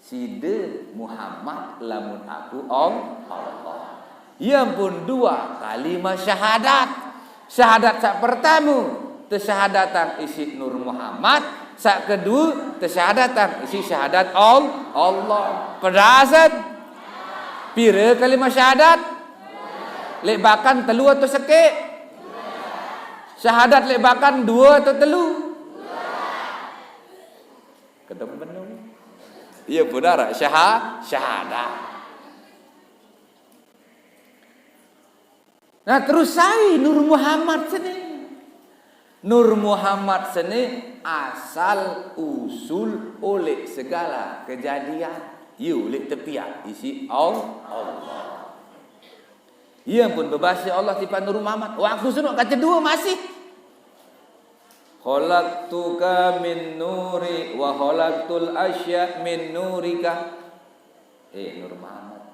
Side Muhammad lamun aku All-, Allah. Ia pun dua kalimat syahadat. Syahadat sak pertama, tesyahadatan isi Nur Muhammad. Sak kedua, tesyahadatan isi syahadat All-, Allah. Pedasan. Pire kalimat syahadat? Lek bakan telu atau sekek? Syahadat lek bakan dua atau telu? Kedem benung. Iya, benar, syaha-, syahadat. Nah, terus sai Nur Muhammad sini. Nur Muhammad sini asal usul oleh segala kejadian. Iya, oleh tepiak isi Al-, Allah. Ia pun bebasi Allah tipa Nur Muhammad. Waktu sunuk kaca dua masih. Khalaqtuka min nuri wa khalaqtul asya min nurika. Eh, Nur Muhammad.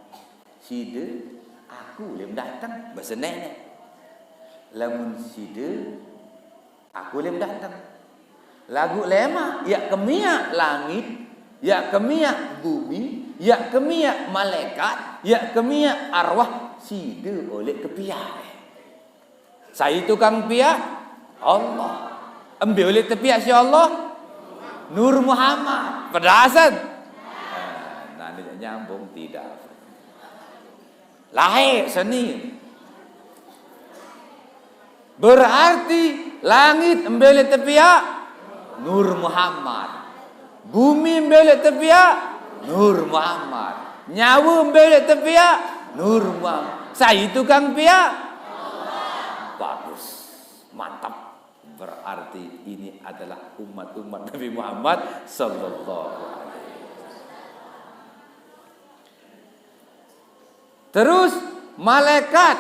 Side, aku lem dateng. Bahasa nenek. Lamun side, aku lem dateng. Lagu lema, ya kemiak langit, ya kemiak bumi, ya kemiak malaikat, ya kemiak arwah, side oleh kepiak. Sai tukang piak? Allah. Embe oleh tepiak si Allah? Nur Muhammad. Pedasan. Nah, nah, ini nyambung tidak. Lahir seni. Berarti langit embe oleh tepiak? Nur Muhammad. Bumi embe oleh tepiak? Nur Muhammad. Nyawa embe oleh tepiak? Nur Muhammad. Sai tukang piak? Bagus. Mantap. Berarti ini adalah umat-umat Nabi Muhammad sallallahu alaihi wasallam. Terus malaikat,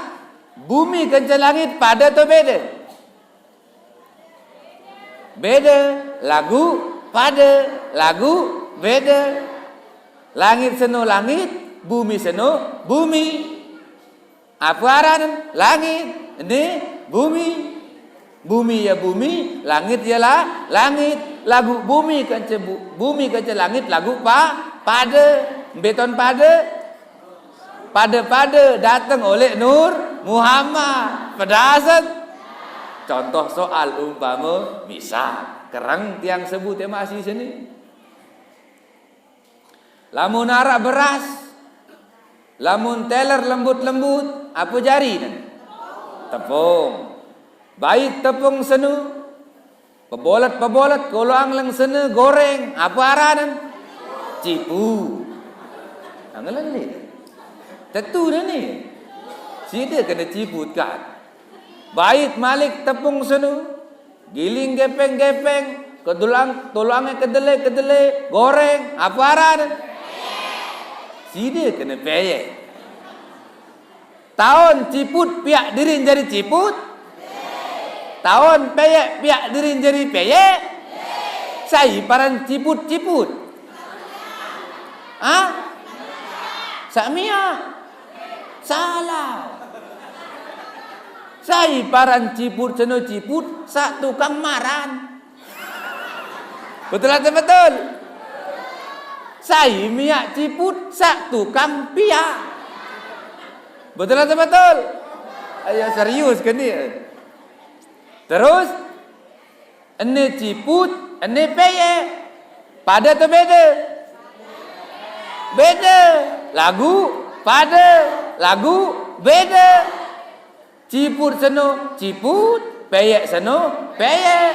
bumi kance langit pada atau beda? Beda, lagu pada, lagu beda. Langit seno langit, bumi seno bumi. Apa aran? Langit, ini bumi. Bumi ya bumi, langit ya la-, langit. Lagu bumi kance bu-, bumi kance langit lagu pa-, pada. Beton pada. Pada-pada dateng oleh Nur Muhammad. Pedasan. Contoh soal umpama misal kereng tiang sebut ya masih sini. Lamun arak beras, lamun teler lembut-lembut, apa jari nen? Tepung. Bait tepung senu, pebolet-pebolet, koloang leng sene, goreng, apa aranen? Cipu. Nah, ngelelik. Tetu dah ni. Sida kena ciput kan. Bait malik tepung senu, giling gepeng-gepeng, kedulang, tulangnya kedele-kedele, goreng, apa aranen? Sida kena peyek. Taun ciput piak diri jari ciput. Taun peyek piak diri jari peyek. Sai paran ciput-ciput? Hah? Sak miak. Salah. Sai paran ciput seno ciput, sak tukang maran. Betul atau betul? Sai miak ciput, sak tukang piak. Betul atau betul? Ayo serius ke ni? Terus, ene ciput, ene peyek. Pada atau beda? Beda. Lagu pada, lagu beda. Ciput seno ciput, peyek seno peyek.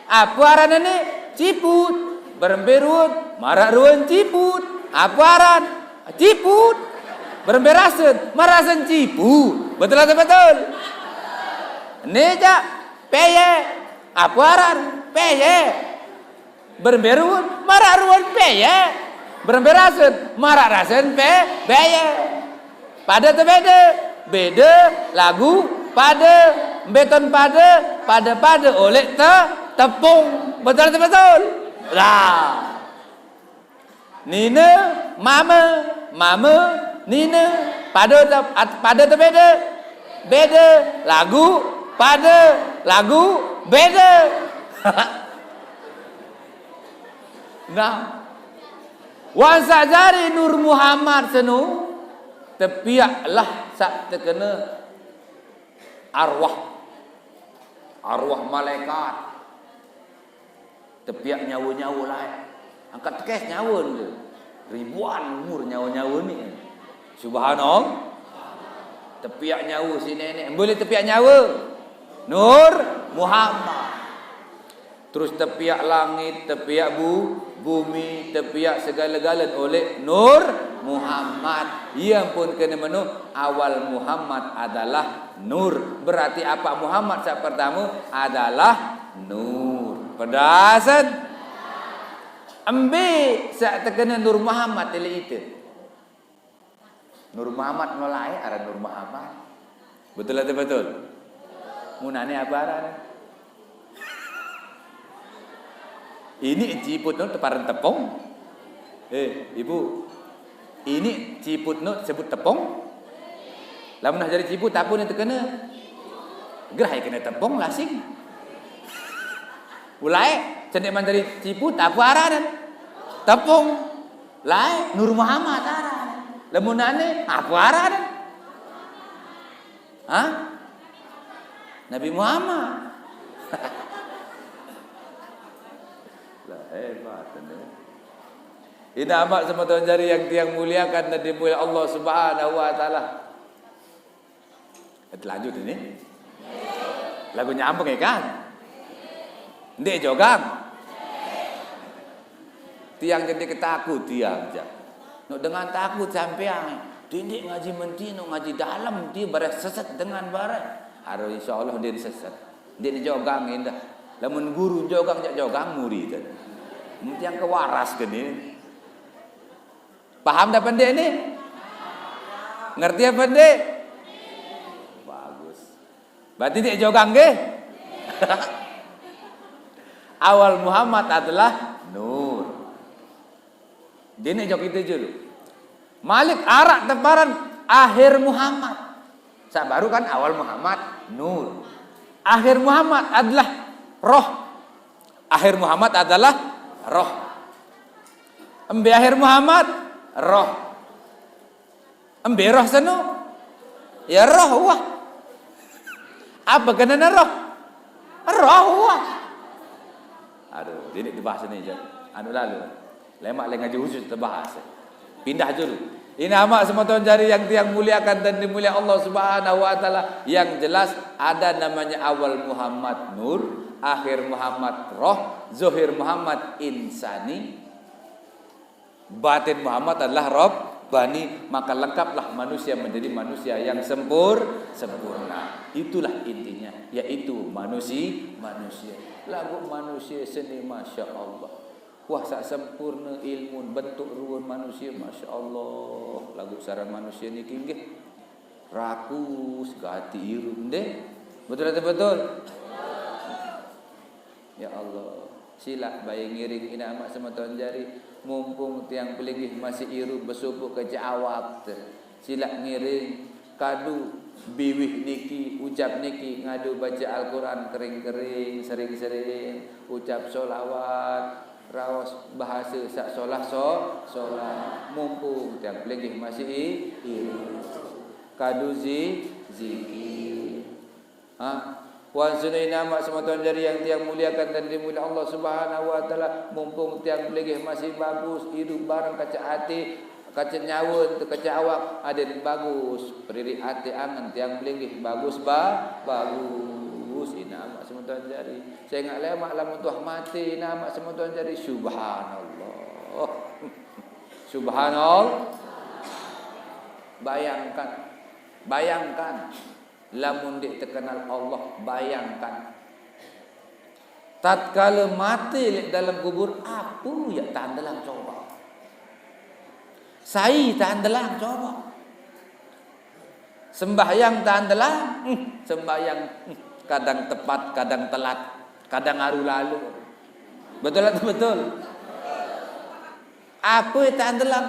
Apa aran ene? Ciput. Berembe ruwet, marak ruwet ciput. Apa aran? Ciput. Berembe rasen, marasen ciput. Betul atau betul? Ene cak peyek. Apa aran? Peyek. Berembe ruun, maraq ruun beye. Berembe rasen, maraq rasen be-, beye. Pade tebede, bede, laguq, pade, mbe ton pade, pade-pade oleq te-, tepung. Betul atau betul? Lah. Nine, mame, mame, nine, pade te-, at-, pade tebede, bede, laguq, pade, laguq, bede. Nah, wan saq jari Nur Muhammad seno, tepiaq lah saq tekene arwah. Arwah malaikat. Tepiaq nyawe-nyawe laeq. Angkat tekes nyawe ne. Ribuan umur nyawe-nyawe ni. Subhanallah. Tepiaq nyawe si neneq. Mbe leq tepiaq nyawe? Nur Muhammad. Terus tepiaq langit, tepiaq bu-, bumi, tepiaq segale-galen oleq Nur Muhammad. Ie pun kene meno, awal Muhammad adalah nur. Berarti apaq Muhammad saq pertame adalah nur. Pedasen. Embe saq tekene Nur Muhammad leq ite? Nur Muhammad melo laeq aran Nur Muhammad. Betul atau betul? Munane ape aran? Ini ciput no teparan tepung. Eh, Ibu. Ini ciput no sebut tepung. Lamun nah jari ciput, ape ne tekene? Gerah kene tepung lasing. Ulae, cendeq man jari ciput, ape aran? Tepung. Laeq, Nur Muhammad aran. Lamun ane, ape aran? Hah? Nabi Muhammad. Lah, hebat, ne. Inaq amaq semeton jari yang tiang muliakan dan dimuliakan Allah Subhanahu wa Ta'ala. Lanjut ini. Laguq nyambung, ya kan? Ndeq jogang. Tiang jadi ketakut tiang, jaq. Nok dengan takut sampeang. Tindik ngaji menti, nok ngaji dalem, dia bareh seset dengan bareh. Harus insyaallah dia seset. Ndeq jogang endah. Lamun guru jogang, jaq jogang murid. Tiang kewaras geni. Paham dah pendek ni? Ngerti apa ndeq? Bagus. Berarti ndeq jogang nggih? Awal Muhammad adalah nur. Dene jok itu julu. Malik araq teparan akhir Muhammad. Saq baru kan awal Muhammad, nur. Akhir Muhammad adalah roh. Akhir Muhammad adalah roh. Embe akhir Muhammad? Roh. Embe roh seno? Ya roh wah. Apa kenene roh? Roh wah. Aduh, jadi dibahas ini je. Anu lalu. Lemaq le ngaji khusus tebahas. Pindah julu. Ini amaq semeton jari yang tiang muliakan dan dimulia Allah Subhanahu wa Ta'ala. Yang jelas, ada namanya awal Muhammad nur, akhir Muhammad roh, zohir Muhammad insani, batin Muhammad adalah Rabbani. Maka lengkaplah manusia menjadi manusia yang sempur-, sempurna. Itulah intinya, yaitu manusi-, manusia. Laguq manusia seni, masya Allah. Wah, saq sempurne ilmun, bentuk ruen manusie, masya Allah. Laguq sare manusie niki nggih rakus gati irup, nggih. Betul atau betul? Ya Allah, silaq bae ngiring inaq amaq semeton jari, mumpung tiang pelinggih masih irup besupuq kance awak te. Silaq ngiring kadu biwih niki, ucap niki, ngadu bace Al-Quran kering-kering, sering-sering, ucap solawat, raos bahase saq solah so-, solah. Mumpung tiang pelinggih masih i-, irup. Kadu zi-, zikir. Ha? Puan sunai namaq semeton jari yang tiang muliakan dan dimulia Allah Subhanahu wa Ta'ala, mumpung tiang pelinggih masih bagus, idup bareng kance ate, kance nyawe, ente kance awak, aden bagus. Peririk ate angen tiang pelinggih bagus ba-, bagus. Inaq amaq semeton jari. Sengaq lemaq lamun tuah mate, inaq amaq semeton jari. Subhanallah. Subhanallah. Bayangkan. Bayangkan. Lamun ndeq tekenal Allah, bayangkan. Tatkala mate lek dalam kubur, apa yak tandelang coba? Sai tandelang coba? Sembahyang tandelang, hmm, sembahyang, hmm, kadang tepat, kadang telat, kadang aru lalu. Betul atau betul? Apa tandelang?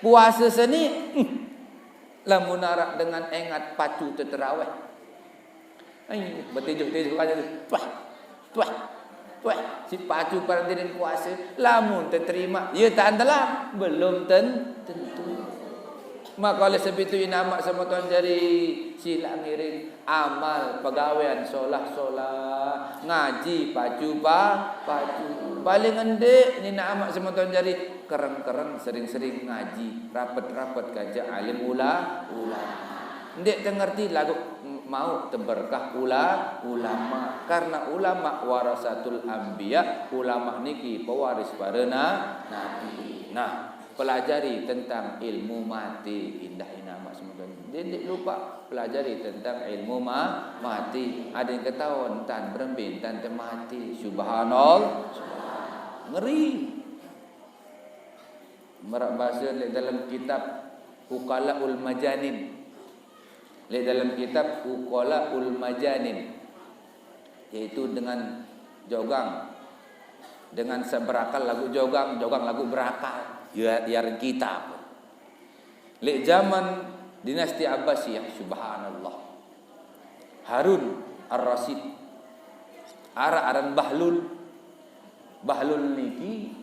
Puasa seni, hmm, lamun arak dengan engat pacu teteraweh. Ai, betijuh-tijuh kali tu. Tuah, tuah, tuah. Si pacu parantinan kuasa. Lamun terima, ya tandelang. Belum ten-, tentu. Maka oleh sebab itu, inamak semeton jari, sila ngiring amal, pegawean, solah-solah, ngaji, pacu pa-, pacu. Paling endek, ni nak amak semeton jari, kereng-kereng, sering-sering ngaji, rapet-rapet kaja alim ula-, ulama. Ndek tengerti lagu mau teberkah ula-, ulama. Karena ulama warasatul anbiya, ulama niki pewaris para na-, nabi. Nah, pelajari tentang ilmu mati, indah inamak semeton. Ndek, ndek lupa, pelajari tentang ilmu ma-, mati. Ada yang ketahuan tan berembe tan temati. Subhanallah. Ngeri. Merak bahasa lek dalam kitab Uqalaul Majanin. Lek dalam kitab Uqalaul Majanin, yaitu dengan jogang, dengan seberakal lagu jogang, jogang lagu berakal. Ya, ya kitab. Lek zaman dinasti Abbasiyah, subhanallah. Harun Ar-Rasyid. Arak aran Bahlul. Bahlul niki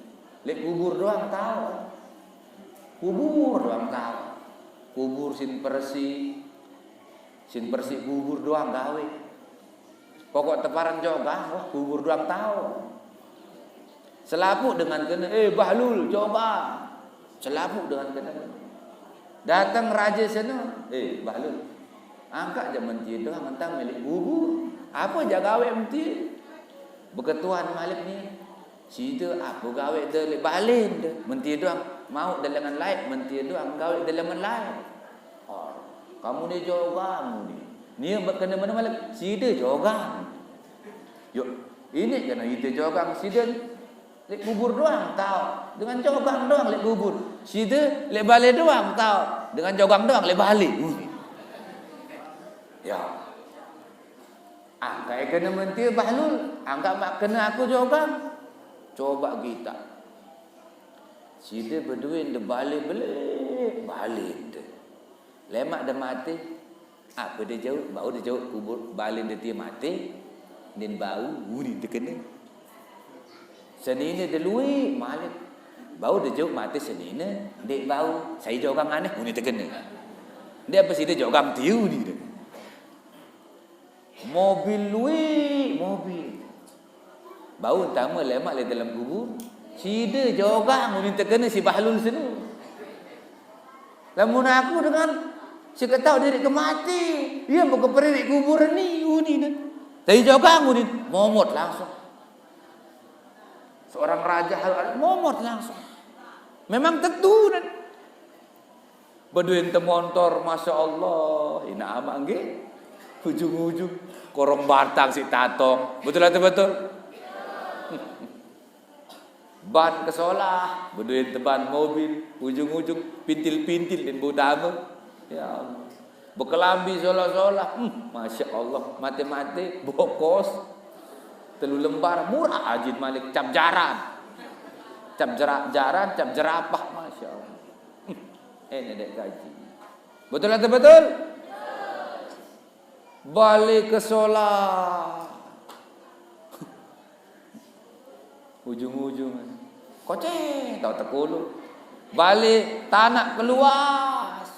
lek kubur doang tahu. Kubur doang tahu. Kubur sin persi, sin persi kubur doang gawe. Pokok teparan jogang, wah, kubur doang tahu. Selapuk dengan kena, "Eh, Bahlul, jogang." Selapuk dengan kena. Datang raja sana, "Eh, Bahlul, angkat je mentir doang entang milik kubur. Apa je gawe mentir?" Beketuan malik ni. Sida apa gawe de lek balen de? Mentir doang. Mau de lengan lain, mentir doang gawe de lengan lain. Oh, kamu ni jogang ni. Ni kena mana malik? Sida jogang. Yuk, ini kena ite jogang sida. Lek kubur doang tau. Dengan jogang doang lek kubur. Sida lek bale doang tau. Dengan jogang doang lek bale. Ya. Angkat kena mentir Bahlul, angkat mak kena aku jogang. Coba kita. Sida bedue de bale belek, bale de. Lemak de mate. Apa de jauh? Bau de jauh kubur bale de tie mate. Din bau, uni de kena. Senine de lui malik. Bau de jauh mate senine, dek bau. Sai jogang aneh, uni de kena. Dek apa sida jogang tiu ni de. Mobil lui, mobil. Bau entama lemak le dalam kubur. Sida jogang uni tekena si Bahlul senu. Lamun aku dengan si ketau diri ke mati, ia buka peririk kubur ni uni ne. Tapi jogang uni momot langsung. Seorang raja harus momot langsung. Memang tentu ne. Beduin temontor, masya Allah, ina amak nggih. Ujung-ujung korong batang si tatong. Betul atau betul? Ban kesolah, beduin teban mobil, ujung-ujung pintil-pintil dan bau dame. Ya Allah. Bekelambi solah-solah, hmm, masya Allah, mate-mate, bokos. Telu lembar, murah ajin malik, cap jaran. Cap jera-, jaran, cap jerapah, masya Allah. Hmm. Eh, nenek kaji. Betul atau betul? Balik ke solah. Ujung-ujung. Kocek, tau tekulu. Balik, tanah keluas.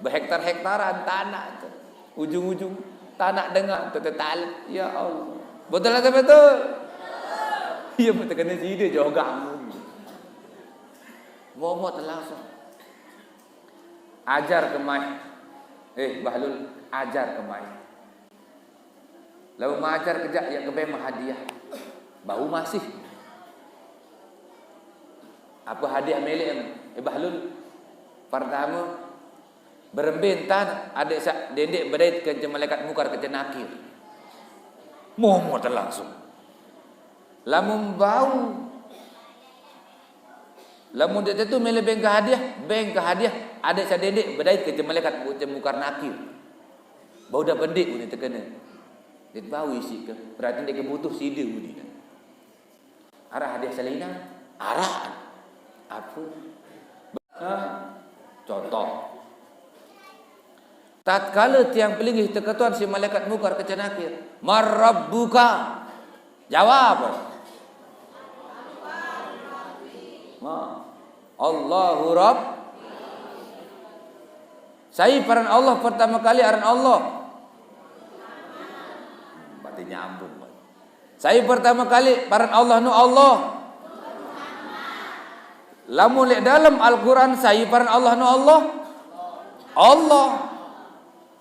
Berhektar-hektaran tanah tu. Ujung-ujung, tanah dengar, tu tetal. Ya Allah. Betul atau betul? Iya, betul kena sida jogang. Momot langsung. Ajar kemai. Eh, Bahlul, ajar kemai. Lalu mengajar kejak, ya kebeng hadiah. Bau masih. Apa hadiah melek em? Eh, Bahlul. Pertama, berembe entan, adik sak dendek bedait ke malaikat mukar ke nakir. Momot langsung. Lamun bau, lamun dia tu mele bengkah hadiah, bengkah hadiah, ada sadendek bedait ke malaikat buat Mungkar Nakir. Bau dah pendek ni terkena. Dia bau isi ke, berarti dia kebutuh sida ni. Arah hadiah salina, arah. Apa? Ha? Contoh. Tatkala tiang pelinggih teketuan si malaikat Mungkar kecil Nakir, "Mar rabbuka?" Jawab. Ma. Allahu Rabb. Sai paran Allah pertama kali aran Allah. Berarti nyambung. Sai pertama kali paran Allah nu Allah. Lamun lek dalam Al-Quran sai paran Allah nu Allah. Allah.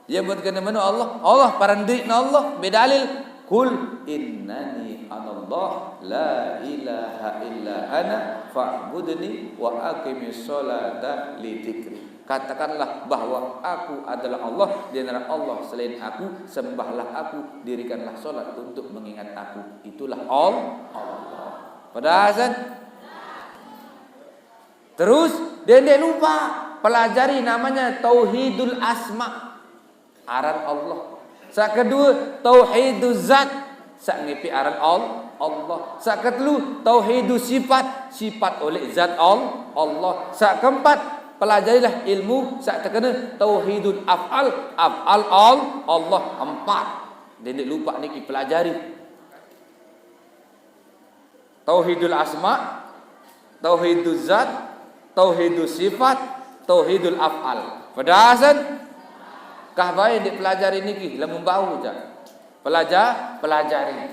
Dia buat kena menu Allah. Allah paran diri nu Allah. Bedalil, "Qul innani anallah la ilaha illa ana fa'budni wa aqimis sholata li dzikri." Katakanlah bahwa aku adalah Allah, dan Allah selain aku, sembahlah aku, dirikanlah sholat untuk mengingat aku. Itulah Allah. Pedasan. Terus, dendek lupa, pelajari namanya Tauhidul Asma. Aran Allah. Sak kedua, Tauhidul Zat. Sak ngipi aran Al-, Allah. Sak ketelu, Tauhidul Sifat. Sifat oleh zat Al-, Allah. Sak keempat, pelajarilah ilmu sak terkena Tauhidul Af'al. Af'al Al-, Allah. Empat. Dendek lupa niki pelajari. Tauhidul asma, tauhidul zat, tauhidul sifat, tauhidul af'al. Pedasan? Kah bae dek pelajari niki lamun bau ja. Pelajar, pelajari.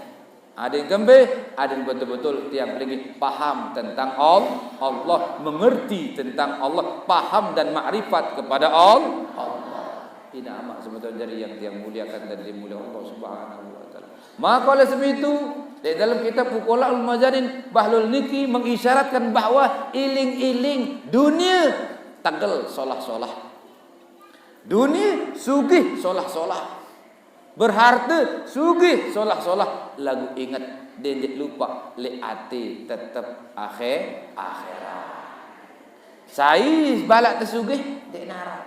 Ada yang kembe, ada yang betul-betul tiang pelinggih paham tentang Al-, Allah, mengerti tentang Allah, paham dan makrifat kepada Al-, Allah. Ina amat semeton jari yang tiang muliakan dan dimulia Allah Subhanahu wa taala. Maka oleh sebab itu, di dalam kitab Fuqalaul Majanin, Bahlul niki mengisyaratkan bahwa iling-iling dunia tegel solah-solah. Dunia sugih solah-solah. Berharta sugih solah-solah. Lagu ingat dendek lupa le ate tetep akhir akhirat. Sai balak tesugih dek narak.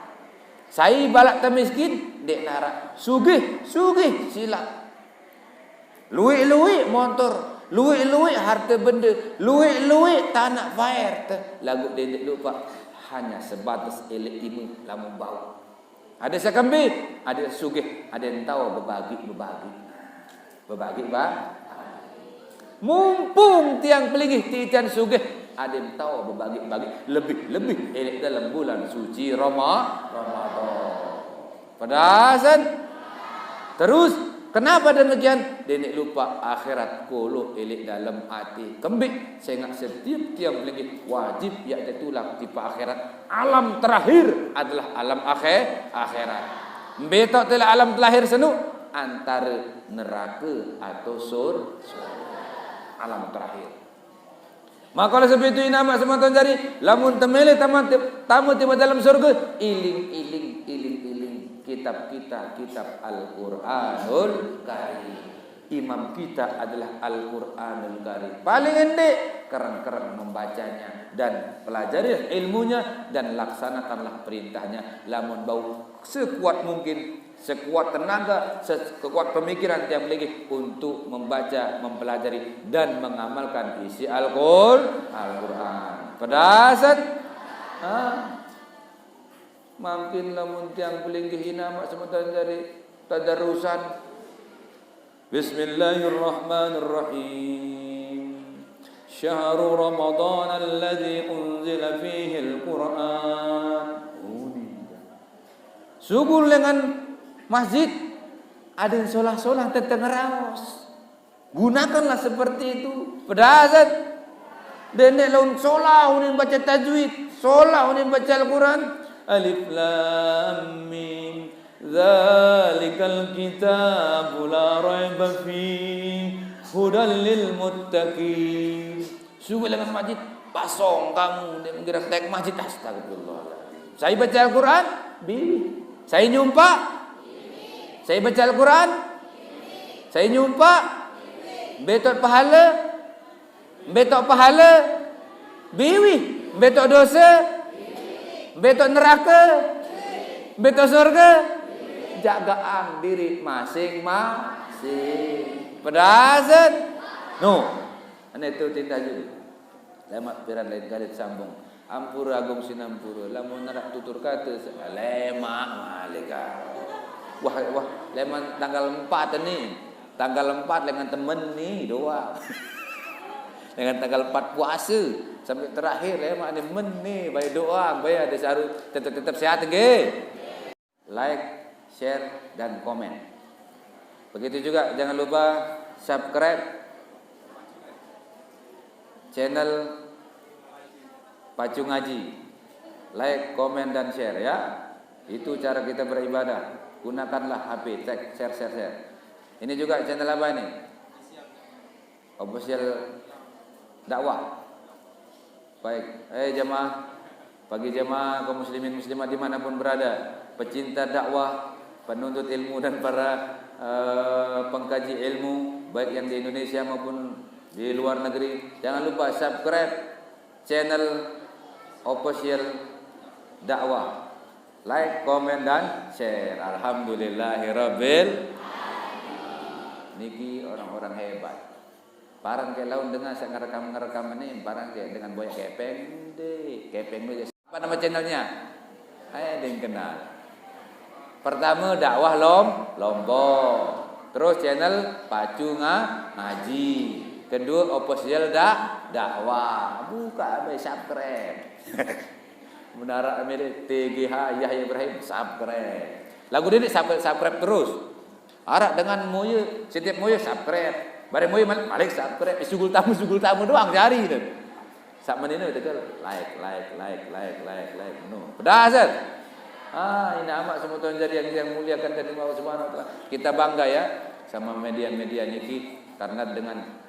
Sai balak temiskin dek narak. Sugih, sugih silap. Luik-luik motor, luik-luik harta benda, luik-luik tanak paer te lagu dendek lupa. Hanya sebatas elek ime lamun bau. Ada sakembe, ada sugih, ada entau bebagi-bebagi. Bebagi ba. Mumpung tiang pelinggih titian sugih, ada entau bebagi-bagi, lebih-lebih elek dalam bulan suci Rama-, Ramadan. Pedasan. Terus, kenapa demikian? Dendek lupa akhirat kolo elek dalam ati. Kembik, sengak setiap tiang pelinggih wajib yak tetulak tipe akhirat. Alam terakhir adalah alam akhir, akhirat. Betok telah alam terakhir senu antara neraka atau sur-, surga. Alam terakhir. Maka oleh sebab itu ina amat semeton jari, lamun temele tamu, tamu tiba dalam surga, iling-iling, iling-iling kitab kita, kitab Al-Quranul Karim. Imam kita adalah Al-Quranul Karim. Paling endek, kereng-kereng membacanya dan pelajari ilmunya dan laksanakanlah perintahnya. Lamun bau sekuat mungkin, sekuat tenaga, sekuat pemikiran tiang pelinggih untuk membaca, mempelajari, dan mengamalkan isi Al-Qur-, Al-Quran. Pedasan? Ha? Mangkin lamun tiang pelinggih ina amat semeton jari tadarusan. Bismillahirrahmanirrahim. Syahru Ramadan alladzi unzila fihil Qur'an. Suguh lengan masjid, ada solah-solah tetengeraos. Gunakanlah seperti itu. Pedasan. Dendek laun solah unin baca tajwid, solah unin baca Al-Quran. Alif lam mim. Dzalikal kitabu la raiba fih. Hudal lil muttaqin. Sugih lengan masjid, basong kamu, dia menggerak naik masjid, astagfirullah. Saya baca Al-Quran, bi. Saya nyumpa, saya baca Al-Quran, saya nyumpa, betot pahala, Betok pahala, biwih. Betok dosa, betok neraka, betok surga. Jagaan diri masing-masing. Pedasan. No. Ane tu tinta juli. Lemak piran lain kali sambung. Ampura agung sinampura. Lamun nerak tutur kata se-, lemak malika. Wah, wah, leman tanggal empat ni. Tanggal empat lengan temen ni doa. Dengan tanggal empat puasa sampai terakhir lemak ni men ni baik doa, baik ada saru tetap-tetap sehat nggih. Like, share, dan komen. Begitu juga jangan lupa subscribe channel Pacu Ngaji. Like, komen, dan share ya. Itu cara kita beribadah. Gunakanlah H P, cek, share, share, share. Ini juga channel apa ini? Official dakwah. Baik, eh jamaah, bagi jamaah kaum muslimin muslimat dimanapun berada, pecinta dakwah, penuntut ilmu dan para eh, pengkaji ilmu, baik yang di Indonesia maupun di luar negeri, jangan lupa subscribe channel official dakwah. Like, komen, dan share. Alhamdulillahirabbil. Niki orang-orang hebat. Parang ke laun dengar saya ngerekam-ngerekam ini, parang ke dengan boyak kepeng deh. Kepeng deh. Apa nama channelnya? Eh, ada yang kenal. Pertama dakwah lom Lombok. Terus channel Pacu Nga- Ngaji. Kedua official dak dakwah. Buka abe subscribe. Menara Amerik T G H Yahya Ibrahim subscribe. Lagu ini subscribe, subscribe terus. Arak dengan moyo, setiap moyo subscribe. Bareng moyo malik, malik subscribe. Sugul tamu, sugul tamu doang jari tu. Sak menino tegal like, like, like, like, like, like. No. Pedas kan? Ah, ini amat semua tuan jari yang yang muliakan dan Allah Subhanahu wa taala. Kita bangga ya sama media-media niki karena dengan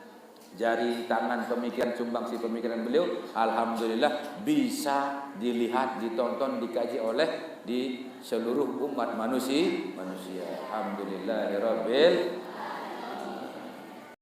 jari tangan pemikiran sumbangsi pemikiran beliau, alhamdulillah bisa dilihat, ditonton, dikaji oleh di seluruh umat manusia. Manusia. Alhamdulillahirabbil